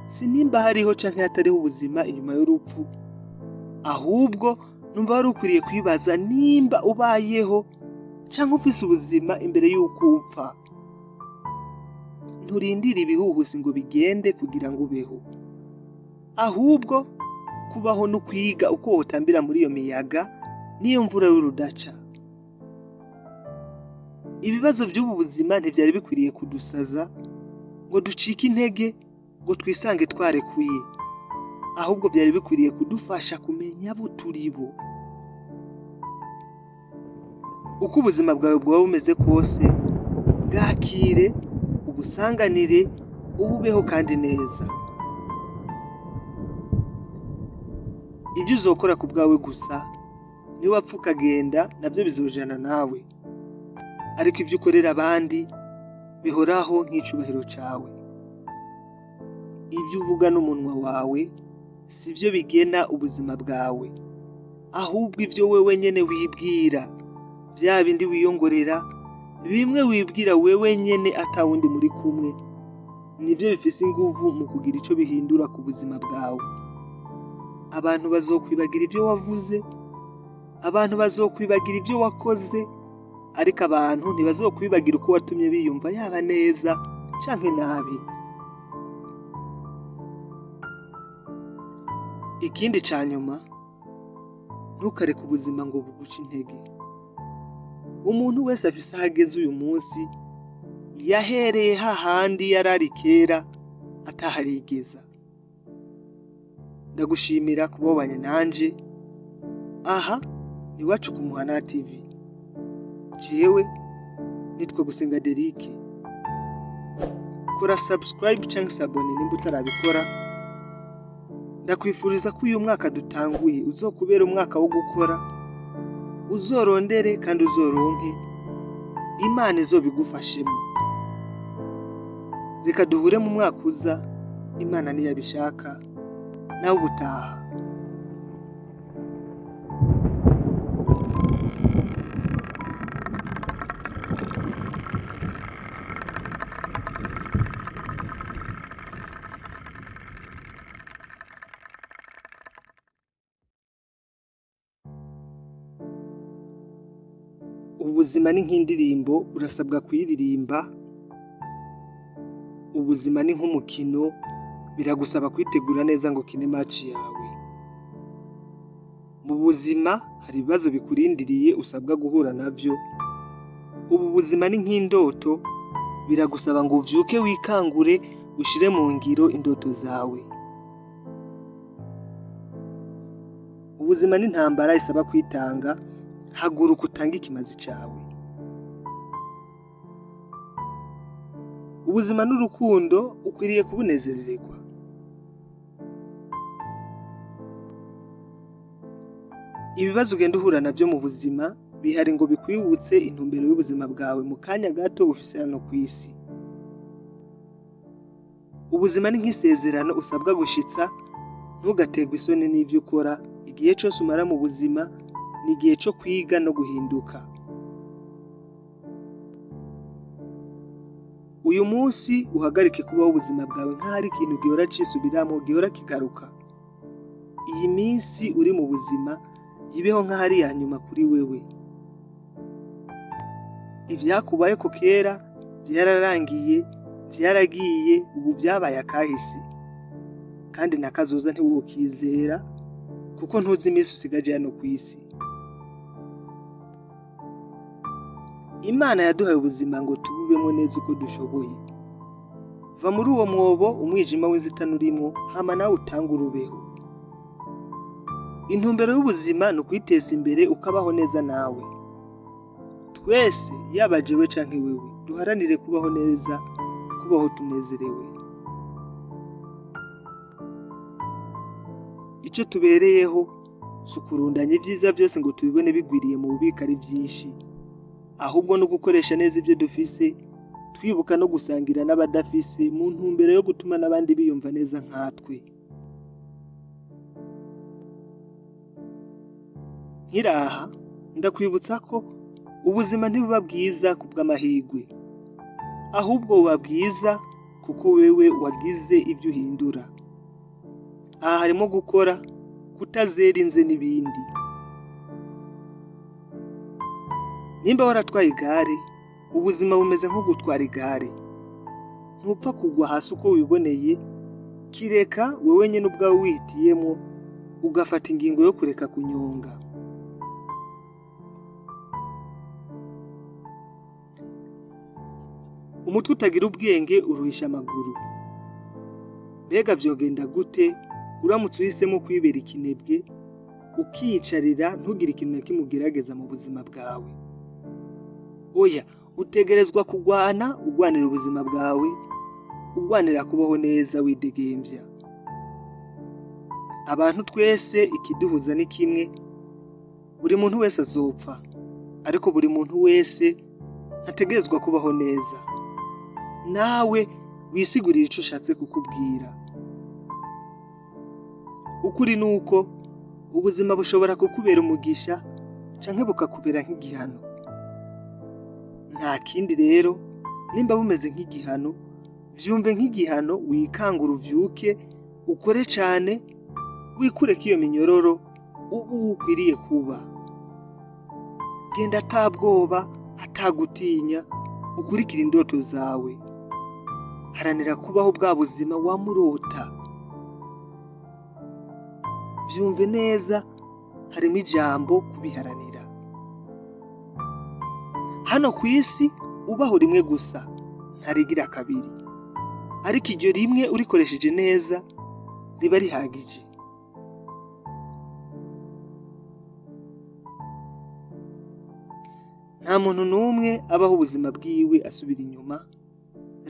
si nimba hariho canke hatariho ubuzima inyuma y'urupfu, ahubwo numva wari ukwiriye kwibaza nimba ubayeho canke ufise ubuzima imbere y'uko upfa. Nturindire ibihuhusi ngo bigende kugira ngo ubeho, ahubwo kubaho no kwiga uko wotambira muri iyo miyaga n'iyo mvura y'urudaca. Ibibazo vy'ubu buzima ntivyari bikwiriye kudusaza ngo ducike intege ngo twisange twarekuye, ahubwo vyari bikwiriye kudufasha kumenya abo turi bo. Uko ubuzima bwawe bwoba bumeze kose, bwakire, ubusanganire, ububeho kandi neza. Ibyo uzokora ku bwawe gusa, niwapfa ukagenda navyo bizojana nawe. Ariko ivyo ukorera abandi bihoraho nk'icubahiro cawe. Ivyo uvuga n'umunwa wawe sivyo bigena ubuzima bwawe, ahubwo ivyo wewe nyene wibwira, vya bindi wiyongorera, bimwe wibwira wewe nyene ata wundi muri kumwe, nivyo bifise inguvu mu kugira ico bihindura ku buzima bwawe. Abantu bazokwibagira ivyo wavuze, abantu bazokwibagira ivyo wakoze, ariko abantu ntibazokwibagira uko watumye biyumva yaba neza canke nabi. Ikindi ca nyuma, ntukareke ubuzima ngo buguce intege. Umuntu wese afise aho ageze uyu munsi, yahereye hahandi yarari kera ataharigeza. Ndagushimira kuba wabanye nanje. Aha ni iwacu ku Muhana TV. Jewe nitwa Gusenga Derike. Kora subscribe canke s'abonner nimba utarabikora. Ndakwifuriza ko uyu mwaka dutanguye uzokubera umwaka wo gukora, uzorondere kandi uzoronke, Imana izobigufashemo. Reka duhure mu mwaka uza, Imana niyabishaka, nawe ubutaha. Ubuzima ni nk'indirimbo, urasabwa kuyiririmba. Ubuzima ni nk'umukino, biragusaba kwitegura neza ngo ukine match yawe. Mu buzima hari ibibazo bikurindiriye usabwa guhura navyo. Ubu buzima ni nk'indoto, biragusaba ngo uvyuke wikangure, ushire mu ngiro indoto zawe. Ubuzima ni intambara isaba kwitanga, haguruka utange ikimazi cawe. Ubuzima n'urukundo, ukwiriye kubunezerererwa. Ibibazo ugenda uhura navyo mu buzima bihari ngo bikwibutse intumbero y'ubuzima bwawe mu kanya gato ufise hano kw'isi. Ubuzima ni nk'isezerano usabwa gushitsa, ntugaterwe isoni n'ivyo ukora. Igihe cose umara mu buzima ni igihe co kwiga no guhinduka. Uyu munsi uhagarike kubaho ubuzima bwawe nk'aho ari ikintu gihora cisubiramwo, gihora kigaruka. Iyi minsi uri mu buzima yibeho nk'aho ari iya nyuma kuri wewe. Ivyakubayeko kera vyararangiye, vyaragiye, ubu vyabaye akahise. Kandi na kazoza ntiwokizera kuko ntuzi iminsi usigaje hano kw'isi. Imana yaduhaye ubuzima ngo tububemwo neza uko dushoboye. Va muri uwo mwobo umwijima w'inzitane urimwo, hama nawe utangure ubeho. Intumbero y'ubuzima ni ukwiteza imbere ukabaho neza nawe. Twese, yaba jewe canke wewe, duharanire kubaho neza, kubaho tunezerewe. Ico tubereyeho si ukurundanya ivyiza vyose ngo tubibone bigwiriye mu bubiko ari vyinshi, ahubwo no gukoresha neza ivyo dufise, twibuka no gusangira n'abadafise mu ntumbero yo gutuma n'abandi biyumva neza nkatwe. Nkiraha ndakwibutsa ko ubuzima ntibuba bwiza kubw'amahirwe, ahubwo buba bwiza kuko wewe wagize ivyo uhindura. Aha harimo gukora, kutazera inze n'ibindi. Nimba waratwaye igare, ubuzima bumeze nko gutwara igare. Ntupfa kugwa hasi uko wiboneye, kireka wewe nyene ubwawe wihitiyemwo, ugafata ingingo yo kureka kunyonga. Umutwe utagira ubwenge uruhisha amaguru. Mbega vyogenda gute uramutse uhisemo kwibera ikinebwe, ukiyicarira ntugire ikintu na kimwe ugerageza mu buzima bwawe? Oya, utegerezwa kugwana, ugwanira ubuzima bwawe, ugwanira kubaho neza widegemvya. Abantu twese ikiduhuza ni kimwe, buri muntu wese azopfa, ariko buri muntu wese ntategerezwa kubaho neza. Nawe wisigurire ico ushatse kukubwira. Ukuri nuko ubuzima bushobora kukubera umugisha canke bukakubera nk'igihano. Nta kindi rero, nimba bumeze nk'igihano, vyumve nk'igihano, wikangure uvyuke, ukore cane, wikureko iyo minyororo, ube uwo ukwiriye kuba. Genda ata bwoba, ata gutinya, ukurikire indoto zawe. Haranira kubaho bwa buzima wamurota. Vyumve neza, harimo ijambo kubiharanira. Hano kw'isi ubaho rimwe gusa, ntarigira kabiri. Ariko iryo rimwe urikoresheje neza riba rihagije. Nta muntu n'umwe abaho ubuzima bwiwe asubira inyuma.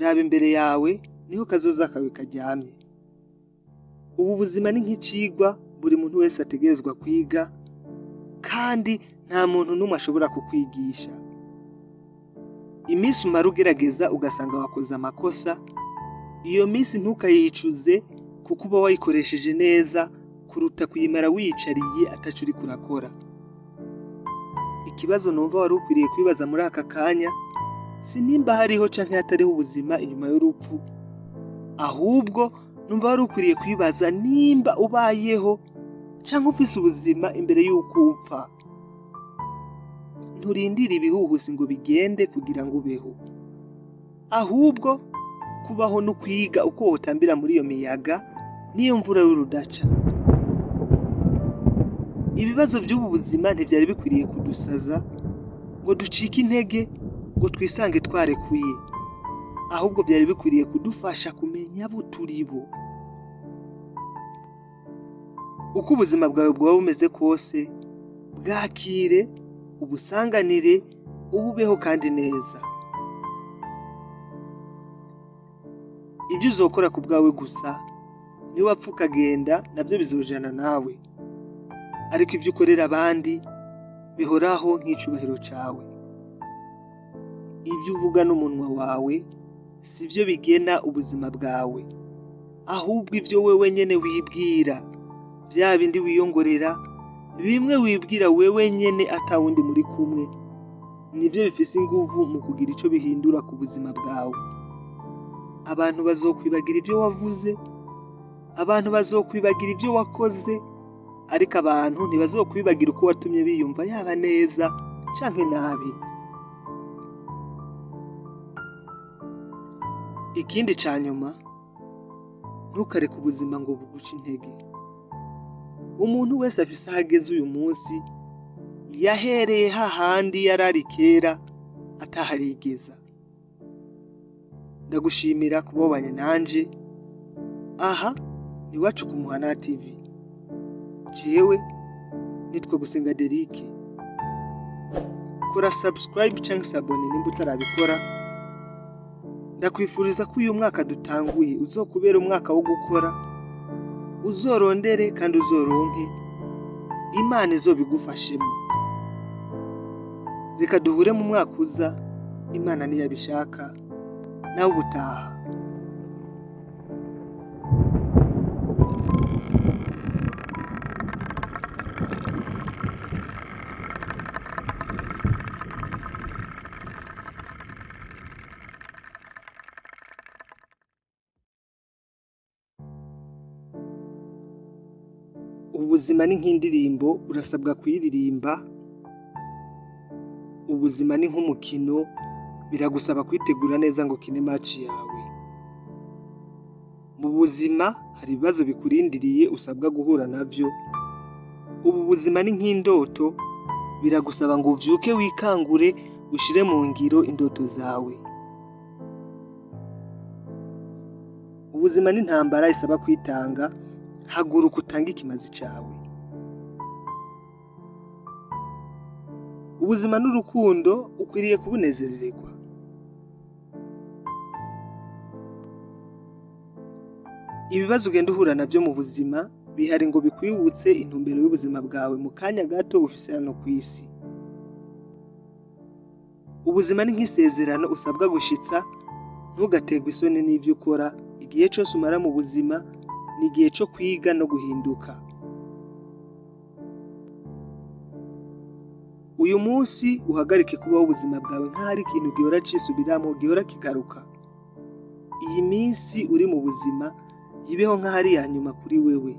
Raba imbere yawe, niho kazoza kawe karyamye. Ubu buzima ni nk'icigwa buri muntu wese ategerezwa kwiga, kandi nta muntu n'umwe ashobora kukwigisha. Iminsi umara ugerageza ugasanga wakoze amakosa, iyo minsi ntukayicuze kuko uba wayikoresheje neza kuruta kuyimara wiyicariye ataco uriko urakora. Ikibazo numva wari ukwiriye kwibaza muri aka kanya, si nimba hariho canke hatariho ubuzima inyuma y'urupfu, ahubwo numva wari ukwiriye kwibaza nimba ubayeho canke ufise ubuzima imbere y'uko upfa. Nturindira ibihuhusi ngo bigende kugira ngo ubeho. Ahubwo kubaho no kwiga uko wotambira muri iyo miyaga n'iyo mvura y'urudaca. Ibibazo by'ubu buzima ntibyari bikwiriye kudusaza ngo ducike intege ngo twisange twarekuye. Ahubwo byari bikwiriye kudufasha kumenya abo turi bo. Uko ubuzima bwawe bwaba bumeze kose, bwakire, ubusanganire, ububeho kandi neza. Ibyo uzokora ku bwawe gusa, niwapfa ukagenda nabyo bizojana nawe. Ariko ibyo ukorera abandi bihoraho nk'icubahiro cawe. Ibyo uvuga n'umunwa wawe sivyo bigena ubuzima bwawe, ahubwo ibyo wewe nyene wibwira, vya bindi wiyongorera, bimwe wibwira wewe nyene atawundi muri kumwe, nivyo bifise inguvu mu kugira ico bihindura ku buzima bwawe. Abantu bazokwibagira ibyo wavuze, abantu bazokwibagira ibyo wakoze, ariko abantu ntibazokwibagira uko watumye biyumva yaba neza canke nabi. Ikindi ca nyuma, ntukareke ubuzima ngo buguce intege. Umuntu wese afise aho ageze uyu munsi, yahereye hahandi yarari kera ataharigeza. Ndagushimira kuba wabanye nanje, aha ni Iwacu ku Muhana TV. Jewe nitwa Gusenga Derike. Kora subscribe canke s'abonner nimba utarabikora. Ndakwifuriza ko uyu mwaka dutanguye uzokubera umwaka wo gukora, uzorondere kandi uzoronke, Imana izobigufashemo. Reka duhure mu mwaka uza, Imana niyabishaka, nawe ubutaha. Ubuzima ni nk'indirimbo, urasabwa kuyiririmba. Ubuzima ni nk'umukino, biragusaba kwitegura neza ngo ukine match yawe. Mu buzima hari ibibazo bikurindiriye usabwa guhura navyo. Ubu buzima ni nk'indoto, biragusaba ngo uvyuke wikangure ushire mu ngiro indoto zawe. Ubuzima ni intambara isaba kwitanga, haguruka utange ikimazi cawe. Ubuzima n'urukundo ukwiriye kubunezerererwa. Ibibazo ugenda uhura navyo mu buzima bihari ngo bikwibutse intumbero y'ubuzima bwawe mu kanya gato ufise hano kw'isi. Ubuzima ni nk'isezerano usabwa gushitsa, ntugaterwe isoni n'ivyo ukora. Igihe cose umara mu buzima ni igihe co kwiga no guhinduka. Uyu munsi uhagarike kubaho ubuzima bwawe nk'aho ari ikintu gihora cisubiramwo, gihora kigaruka. Iyi minsi uri mu buzima yibeho nk'aho ari iya nyuma kuri wewe.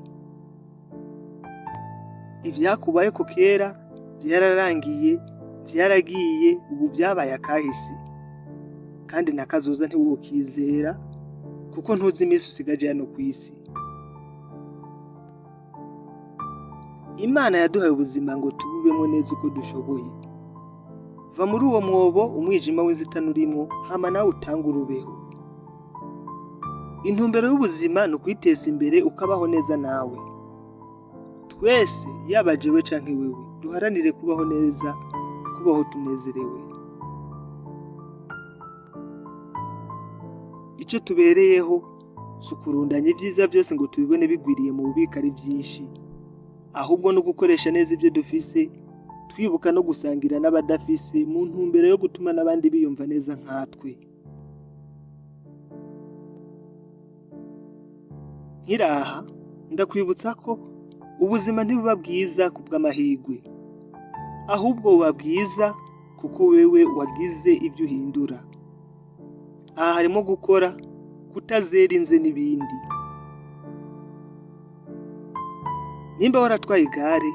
Ivyakubayeko kera vyararangiye, vyaragiye, ubu vyabaye akahise. Kandi na kazoza ntiwokizera kuko ntuzi iminsi usigaje hano kw'isi. Imana yaduhaye ubuzima ngo tububemo neza uko dushoboye. Va muri uwo mwobo umwijima w'inzitane urimwo, hama nawe utange urubeho. Intumbero y'ubuzima ni ukwiteza imbere ukabaho neza nawe. Twese, yaba jewe canke wewe, duharanire kubaho neza, kubaho tunezerewe. Ico tubereyeho si ukurundanya ivyiza vyose ngo tubibone bigwiriye mu bubiko ari vyinshi, ahubwo no gukoresha neza ivyo dufise, twibuka no gusangira n'abadafise mu ntumbero yo gutuma n'abandi biyumva neza nkatwe. Nkiraha ndakwibutsa ko ubuzima ntibuba bwiza kubw'amahirwe, ahubwo buba bwiza kuko wewe wagize ibyo uhindura. Aha harimo gukora, kutazera inze n'ibindi. Nimba waratwaye igare,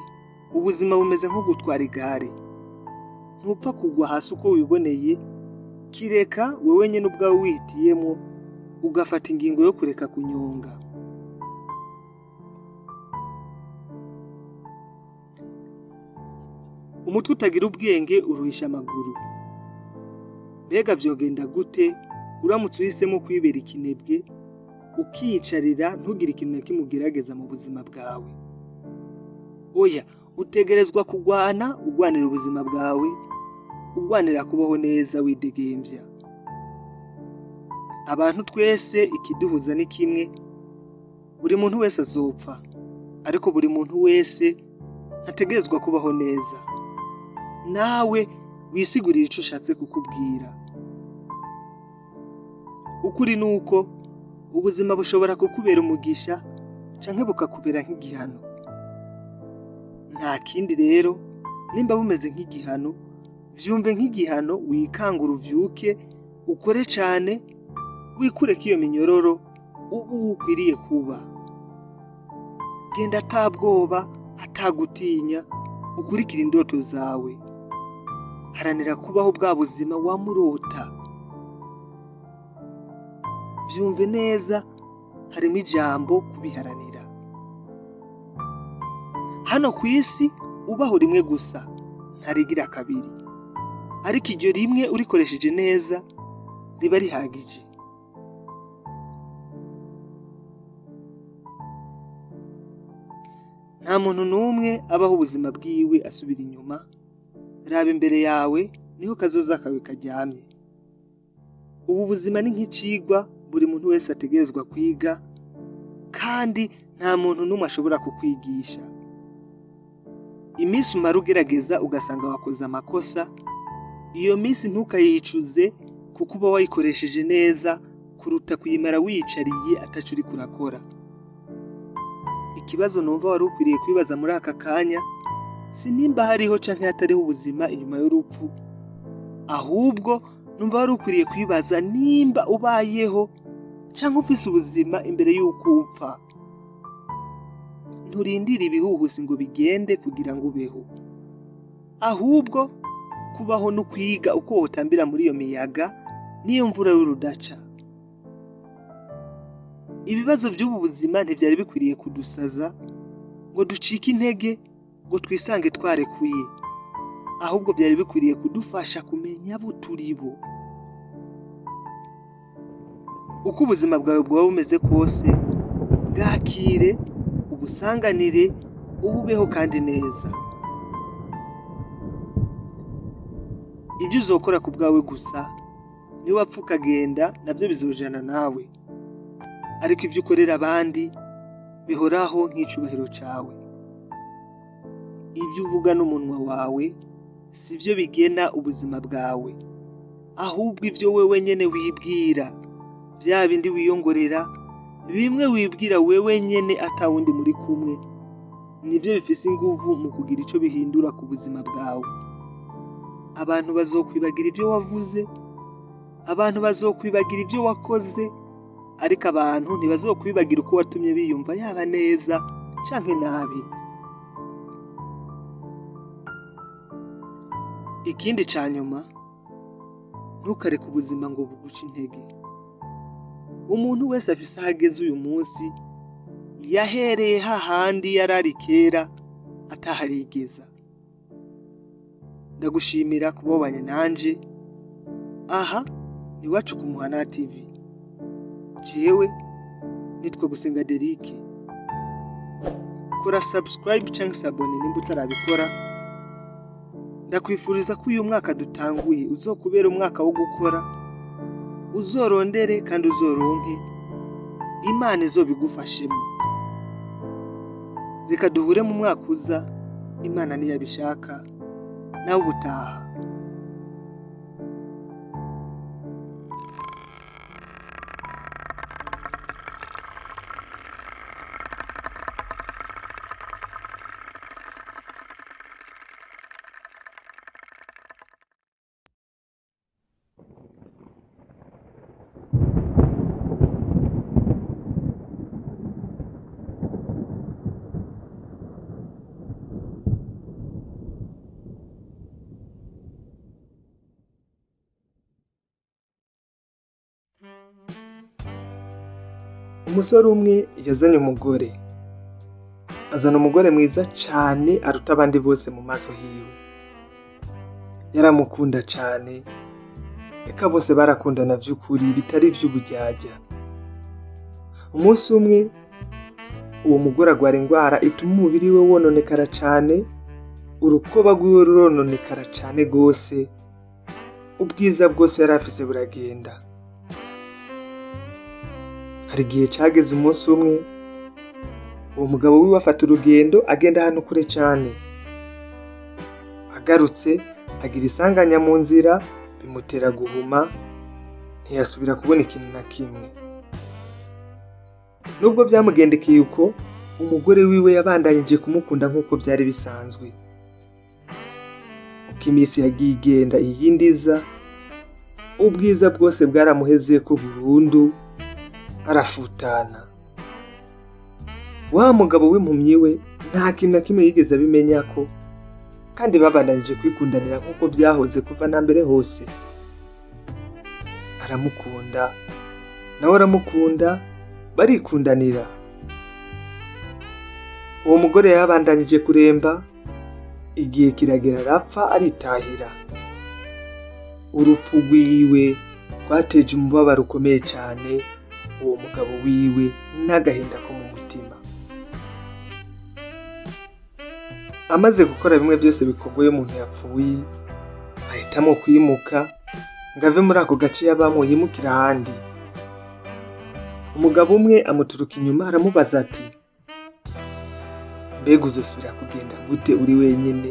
ubuzima bumeze nko gutwara igare. Ntupfa kugwa hasi uko wiboneye, kireka wewe nyene ubwawe wihitiyemwo ugafata ingingo yo kureka kunyonga. Umutwe utagira ubwenge uruhisha amaguru. Mbega vyogenda gute uramutse uhisemo kwibera ikinebwe, ukiyicarira ntugire ikintu na kimwe ugerageza mu buzima bwawe? Oya, utegerezwa kugwana, ugwanira ubuzima bwawe, ugwanira kubaho neza widegemvya. Abantu twese ikiduhuza ni kimwe, buri muntu wese azopfa, ariko buri muntu wese ntategerezwa kubaho neza. Nawe wisigurire ico ushatse kukubwira. Ukuri nuko ubuzima bushobora kukubera umugisha canke bukakubera nk'igihano. Nta kindi rero, nimba bumeze nk'igihano, vyumve nk'igihano, wikangure uvyuke, ukore cane, wikureko iyo minyororo, ubu ukwiriye kuba. Genda atabwoba, atagutinya, ukurikire indoto zawe. Haranira kubaho bwa buzima wamurota. Vyumve neza, harimo ijambo kubiharanira. Hano kw'isi ubaho rimwe gusa, ntarigira kabiri. Ariko iryo rimwe urikoresheje neza riba rihagije. Nta muntu n'umwe abaho ubuzima bwiwe asubira inyuma. Raba imbere yawe, niho kazoza kawe karyamye. Ubu buzima ni nk'icigwa buri muntu wese ategerezwa kwiga, kandi nta muntu n'umwe ashobora kukwigisha. Iminsi umara ugerageza ugasanga wakoze amakosa, iyo minsi ntukayicuze kuko uba wayikoresheje neza kuruta kuyimara wiyicariye ataco uriko urakora. Ikibazo numva wari ukwiriye kwibaza muri aka kanya, si nimba hariho canke hatariho ubuzima inyuma y'urupfu, ahubwo numva wari ukwiriye kwibaza nimba ubayeho canke ufise ubuzima imbere y'uko upfa. Nturindire ibihuhusi ngo bigende kugira ngo ubeho, ahubwo kubaho no kwiga uko wotambira muri iyo miyaga n'iyo mvura y'urudaca. Ibibazo vy'ubu buzima ntivyari bikwiriye kudusaza ngo ducike intege ngo twisange twarekuye, ahubwo vyari bikwiriye kudufasha kumenya abo turi bo. Uko ubuzima bwawe bwoba bumeze kose, bwakire, ubusanganire, ububeho kandi neza. Ibyo uzokora ku bwawe gusa, niwapfa ukagenda navyo bizojana nawe. Ariko ivyo ukorera abandi bihoraho nk'icubahiro cawe. Ivyo uvuga n'umunwa wawe sivyo bigena ubuzima bwawe, ahubwo ivyo wewe nyene wibwira, vya bindi wiyongorera, bimwe wibwira wewe nyene ata wundi muri kumwe, nivyo bifise inguvu mu kugira ico bihindura ku buzima bwawe. Abantu bazokwibagira ivyo wavuze, abantu bazokwibagira ivyo wakoze, ariko abantu ntibazokwibagira uko watumye biyumva yaba neza canke nabi. Ikindi ca nyuma, ntukareke ubuzima ngo buguce intege. Umuntu wese afise aho ageze uyu munsi, yahereye hahandi yarari kera ataharigeza. Ndagushimira kuba wabanye nanje. Aha ni iwacu ku Muhana TV. Jewe nitwa Gusenga Derike. Kora subscribe canke s'abonner nimba utarabikora. Ndakwifuriza ko uyu mwaka dutanguye uzokubera umwaka wo gukora, uzorondere kandi uzoronke, Imana izobigufashemo. Reka duhure mu mwaka uza, Imana niyabishaka, nawe ubutaha. Umusore umwe yazanye umugore, azana umugore mwiza cane aruta abandi bose mu maso hiwe. Yaramukunda cane, eka bose barakundana vy'ukuri bitari ivy'uburyarya. Umunsi umwe uwo mugore agwara ingwara ituma umubiri we wononekara cane, urukoba rwiwe rurononekara cane gose, ubwiza bwose yari afise buragenda. Hari igihe cageze umunsi umwe, uwo mugabo wiwe afata urugendo agenda ahantu kure cane. Agarutse agira isanganya mu nzira bimutera guhuma, ntiyasubira kubona ikintu na kimwe. Nubwo vyamugendekeye uko, umugore wiwe yabandanije kumukunda nk'uko vyari bisanzwe. Uko imisi yagiye igenda iyindi iza, ubwiza bwose bwaramuhezeko burundu, arafutana. Wa mugabo w'impumyi we nta kintu na kimwe yigeze abimenyako, kandi babandanije kwikundanira nk'uko vyahoze kuva na mbere hose. Aramukunda, nawe aramukunda, barikundanira. Uwo mugore yabandanije kuremba, igihe kiragera arapfa aritahira. Urupfu rwiwe rwateje umubabaro ukomeye cane uwo mugabo wiwe n'agahinda ko mu mutima. Amaze gukora bimwe vyose bikorwa iyo umuntu yapfuye, ahitamwo kwimuka ngo ave muri ako gace yabamwo yimukire ahandi. Umugabo umwe amuturuka inyuma aramubaza ati: mbega uzosubira kugenda gute uri wenyene,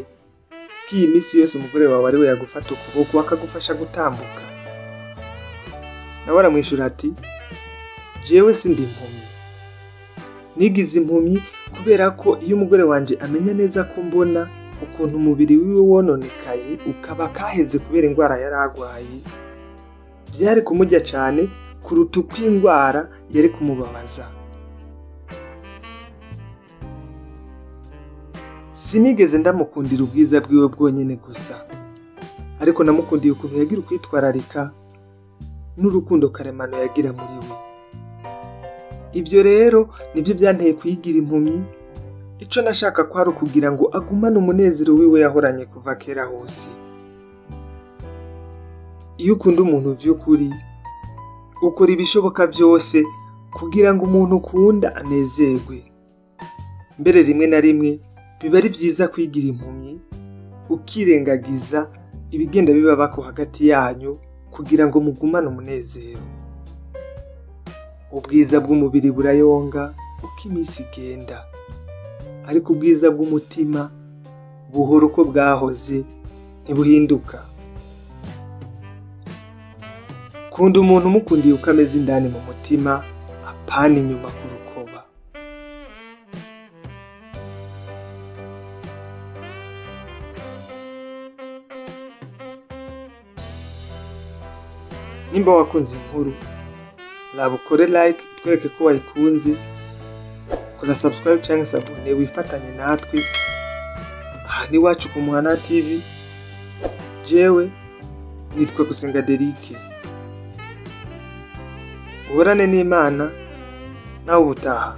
ko iyi misi yose umugore wawe ari we yagufata ukuboko akagufasha gutambuka? Nawe aramwishura ati: jewe sindi impumyi, nigize impumyi kubera ko iyo umugore wanje amenya neza ko mbona ukuntu umubiri wiwe wononekaye ukaba kaheze kubera ingwara yari agwaye, vyari kumurya cane kuruta uko ingwara yari kumubabaza. Sinigeze ndamukundira ubwiza bwiwe bwonyene gusa, ariko namukundiye ukuntu yagira ukwitwararika n'urukundo karemano yagira muri we. Ivyo rero nivyo vyanteye kuyigira impumyi. Ico nashaka kwari ukugira ngo agumane umunezero wiwe yahoranye kuva kera hose. Iyo ukunda umuntu vy'ukuri, ukora ibishoboka vyose kugira ngo umuntu ukunda anezerwe. Mbere rimwe na rimwe biba ari vyiza kwigira impumyi, ukirengagiza ibigenda bibabako hagati yanyu kugira ngo mugumane umunezero. Ubwiza bw'umubiri burayonga uko imisi igenda, ariko ubwiza bw'umutima buhora uko bwahoze, ntibuhinduka. Kunda umuntu umukundiye uko ameze indani mu mutima, apana inyuma ku rukoba. Nimba wakunze inkuru, raba ukore like utwereke ko wayikunze, kora subscribe canke s'abonner wifatanye natwe. Aha ni iwacu ku Muhana TV, jewe nitwa Gusenga Derike. Uhorane n'Imana, nawe ubutaha.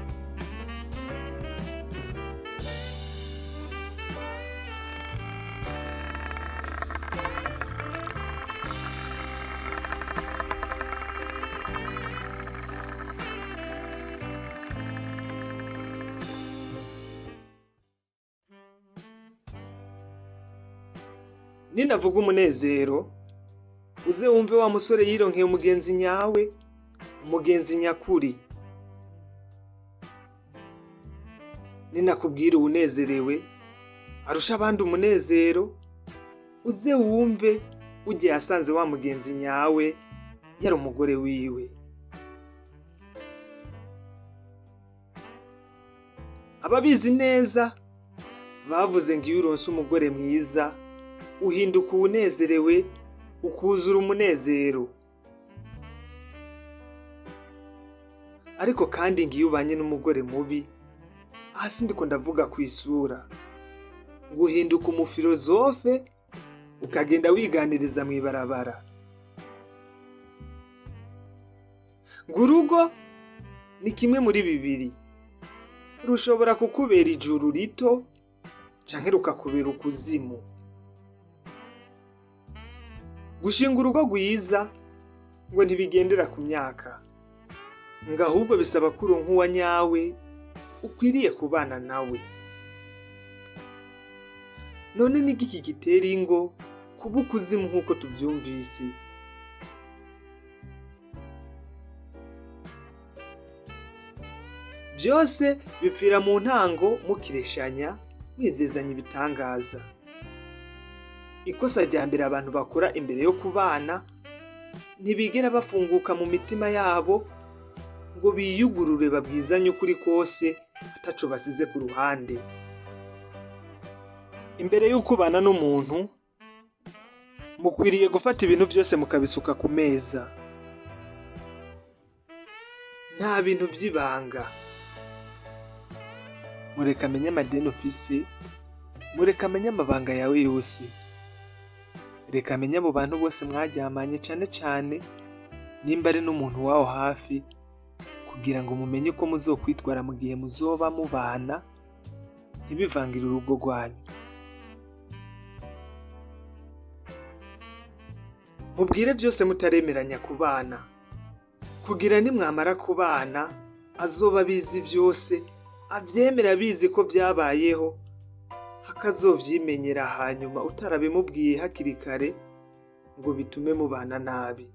Ninavuga umunezero, uze wumve wa musore yironkeye umugenzi nyawe, umugenzi nyakuri. Ninakubwira uwunezerewe arusha abandi umunezero, uze wumve ugiye yasanze wa mugenzi nyawe yari umugore wiwe. Ababizi neza bavuze ngo iyo uronse umugore mwiza uhinduka uwunezerewe, ukuzura umunezero. Ariko kandi ngo iyo ubanye n'umugore mubi, aha sindiko ndavuga kw'isura, ngo uhinduka umufilozofe ukagenda wiganiriza mw'ibarabara. Ngo urugo Ni kimwe muri bibiri: rushobora kukubera ijuru rito canke rukakubera ukuzimu. Gushinga urugo rwiza ngo ntibigendera ku myaka, ngo ahubwo bisaba ko uronka uwa nyawe ukwiriye kubana nawe. None ni igiki gitera ingo kuba ukuzimu nk'uko tuvyumvise? Vyose bipfira mu ntango mukireshanya, mwizezanya ibitangaza. Ikosa rya mbere abantu bakora imbere yo kubana, ntibigera bafunguka mu mitima yabo ngo biyugurure babwizanye ukuri kose ataco basize ku ruhande. Imbere y'uko ubana n'umuntu, mukwiriye gufata ibintu vyose mukabisuka ku meza. Nta bintu vy'ibanga. Mureke amenye amadeni ufise, mureke amenye amabanga yawe yose. Reka amenye abo bantu bose mwaryamanye, cane cane nimba ari n'umuntu waho hafi, kugira ngo mumenye uko muzokwitwara mu gihe muzoba mubana, ntibivangire urugo rwanyu. Mubwire vyose mutaremeranya kubana, kugira nimwamara kubana azoba abizi vyose, avyemera abizi ko vyabayeho, hakazovyimenyera hanyuma utarabimubwiye hakiri kare ngo bitume mubana nabi.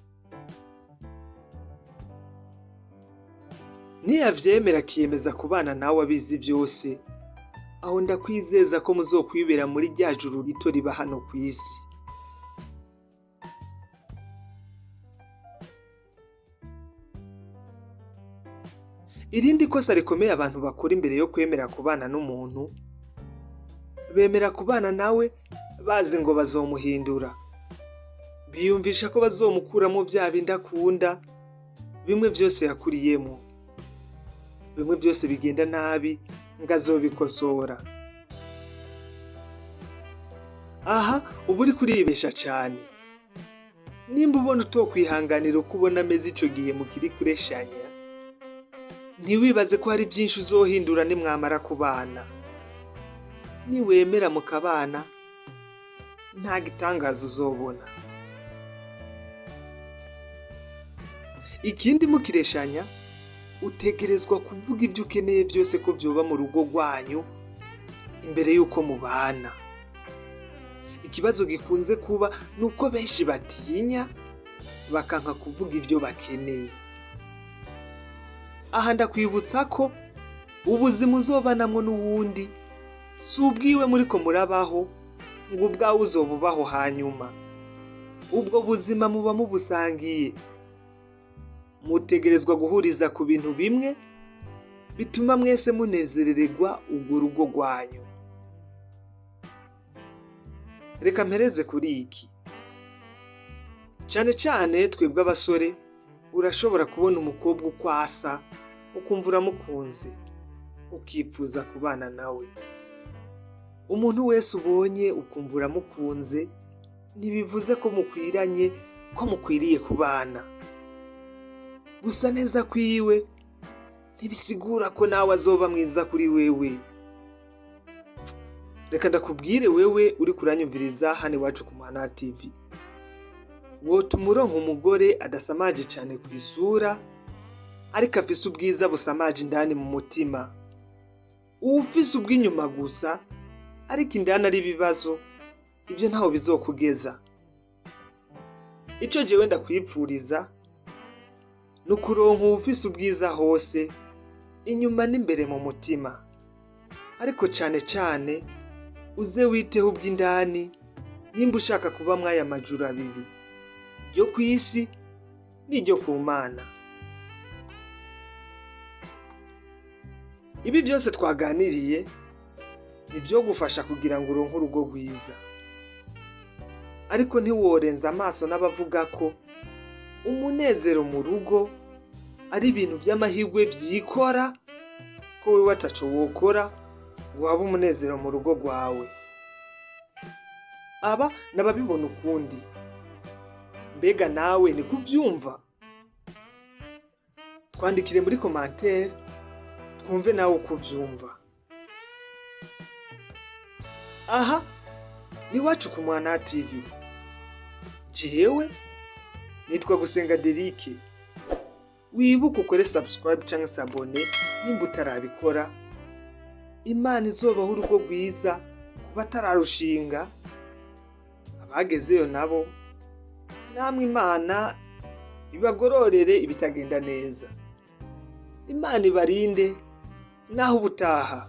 Niyavyemera akiyemeza kubana nawe abizi vyose, aho ndakwizeza ko muzokwibera muri rya juru rito riba hano kw'isi. Irindi kosa rikomeye abantu bakora imbere yo kwemera kubana n'umuntu, bemera kubana nawe bazi ngo bazomuhindura. Biyumvisha ko bazomukuramo vya bindi akunda, bimwe vyose yakuriyemo, bimwe vyose bigenda nabi ngo azobikosora. Aha uba uriko uribesha cane. Nimba ubona utokwihanganira uko ubona ameze ico gihe mukiri kureshanya, ntiwibaze ko hari vyinshi uzohindura nimwamara kubana. Niwemera mukabana, nta gitangaza uzobona. Ikindi mukireshanya, utegerezwa kuvuga ivyo ukeneye vyose ko vyoba mu rugo rwanyu imbere y'uko mubana. Ikibazo gikunze kuba nuko benshi batinya bakanka kuvuga ivyo bakeneye. Aha ndakwibutsa ko ubuzima uzobanamwo n'uwundi si ubwiwe muriko murabaho, ngo ubwawe uzobubaho hanyuma. Ubwo buzima muba mubusangiye. Mutegerezwa guhuriza ku bintu bimwe bituma mwese munezerererwa urwo rugo rwanyu. Reka mpereze kuri iki. Cane cane twebwe abasore, urashobora kubona umukobwa uko asa, ukumva uramukunze, ukipfuza kubana nawe. Umuntu wese ubonye ukumva uramukunze, ntibivuze ko mukwiranye, ko mukwiriye kubana. Gusa neza kwiwe ntibisigura ko nawe azoba mwiza kuri wewe. Reka ndakubwire wewe uri kuranyumviriza hano iwacu ku Muhana TV. Wotuma uronka umugore adasamaje cane kw'isura, ariko afise ubwiza busamaje indani mu mutima. Uwufise ubw'inyuma gusa, ariko indani ari ibibazo, ivyo ntaho bizokugeza. Ico jewe ndakwipfuriza ni ukuronka uwufise ubwiza hose, inyuma n'imbere mu mutima. Ariko cane cane uze witeho ubw'indani nimba ushaka kuba mw'aya majuru abiri, iryo kw'isi n'iryo ku Mana. Ibi byose twaganiriye nivyo gufasha kugira ngo uronke urugo rwiza. Ariko ntiworenza amaso n'abavuga ko umunezero mu rugo ari ibintu by'amahirwe vyikora, ko wewe ataco wokora ngo habe umunezero mu rugo rwawe. Aba n'ababibona ukundi. Mbega nawe ni kuvyumva? Twandikire muri commentaire twumve nawe uko uvyumva. Aha ni Iwacu ku Mwana TV. Jewe nitwa Gusenga Derike. Wibuke ukore subscribe canke s'abonner nimba utarabikora. Imana izobaho urugo rwiza ku batararushinga, abagezeyo nabo namwe Imana ibagororere ibitagenda neza. Imana ibarinde. Naho ubutaha.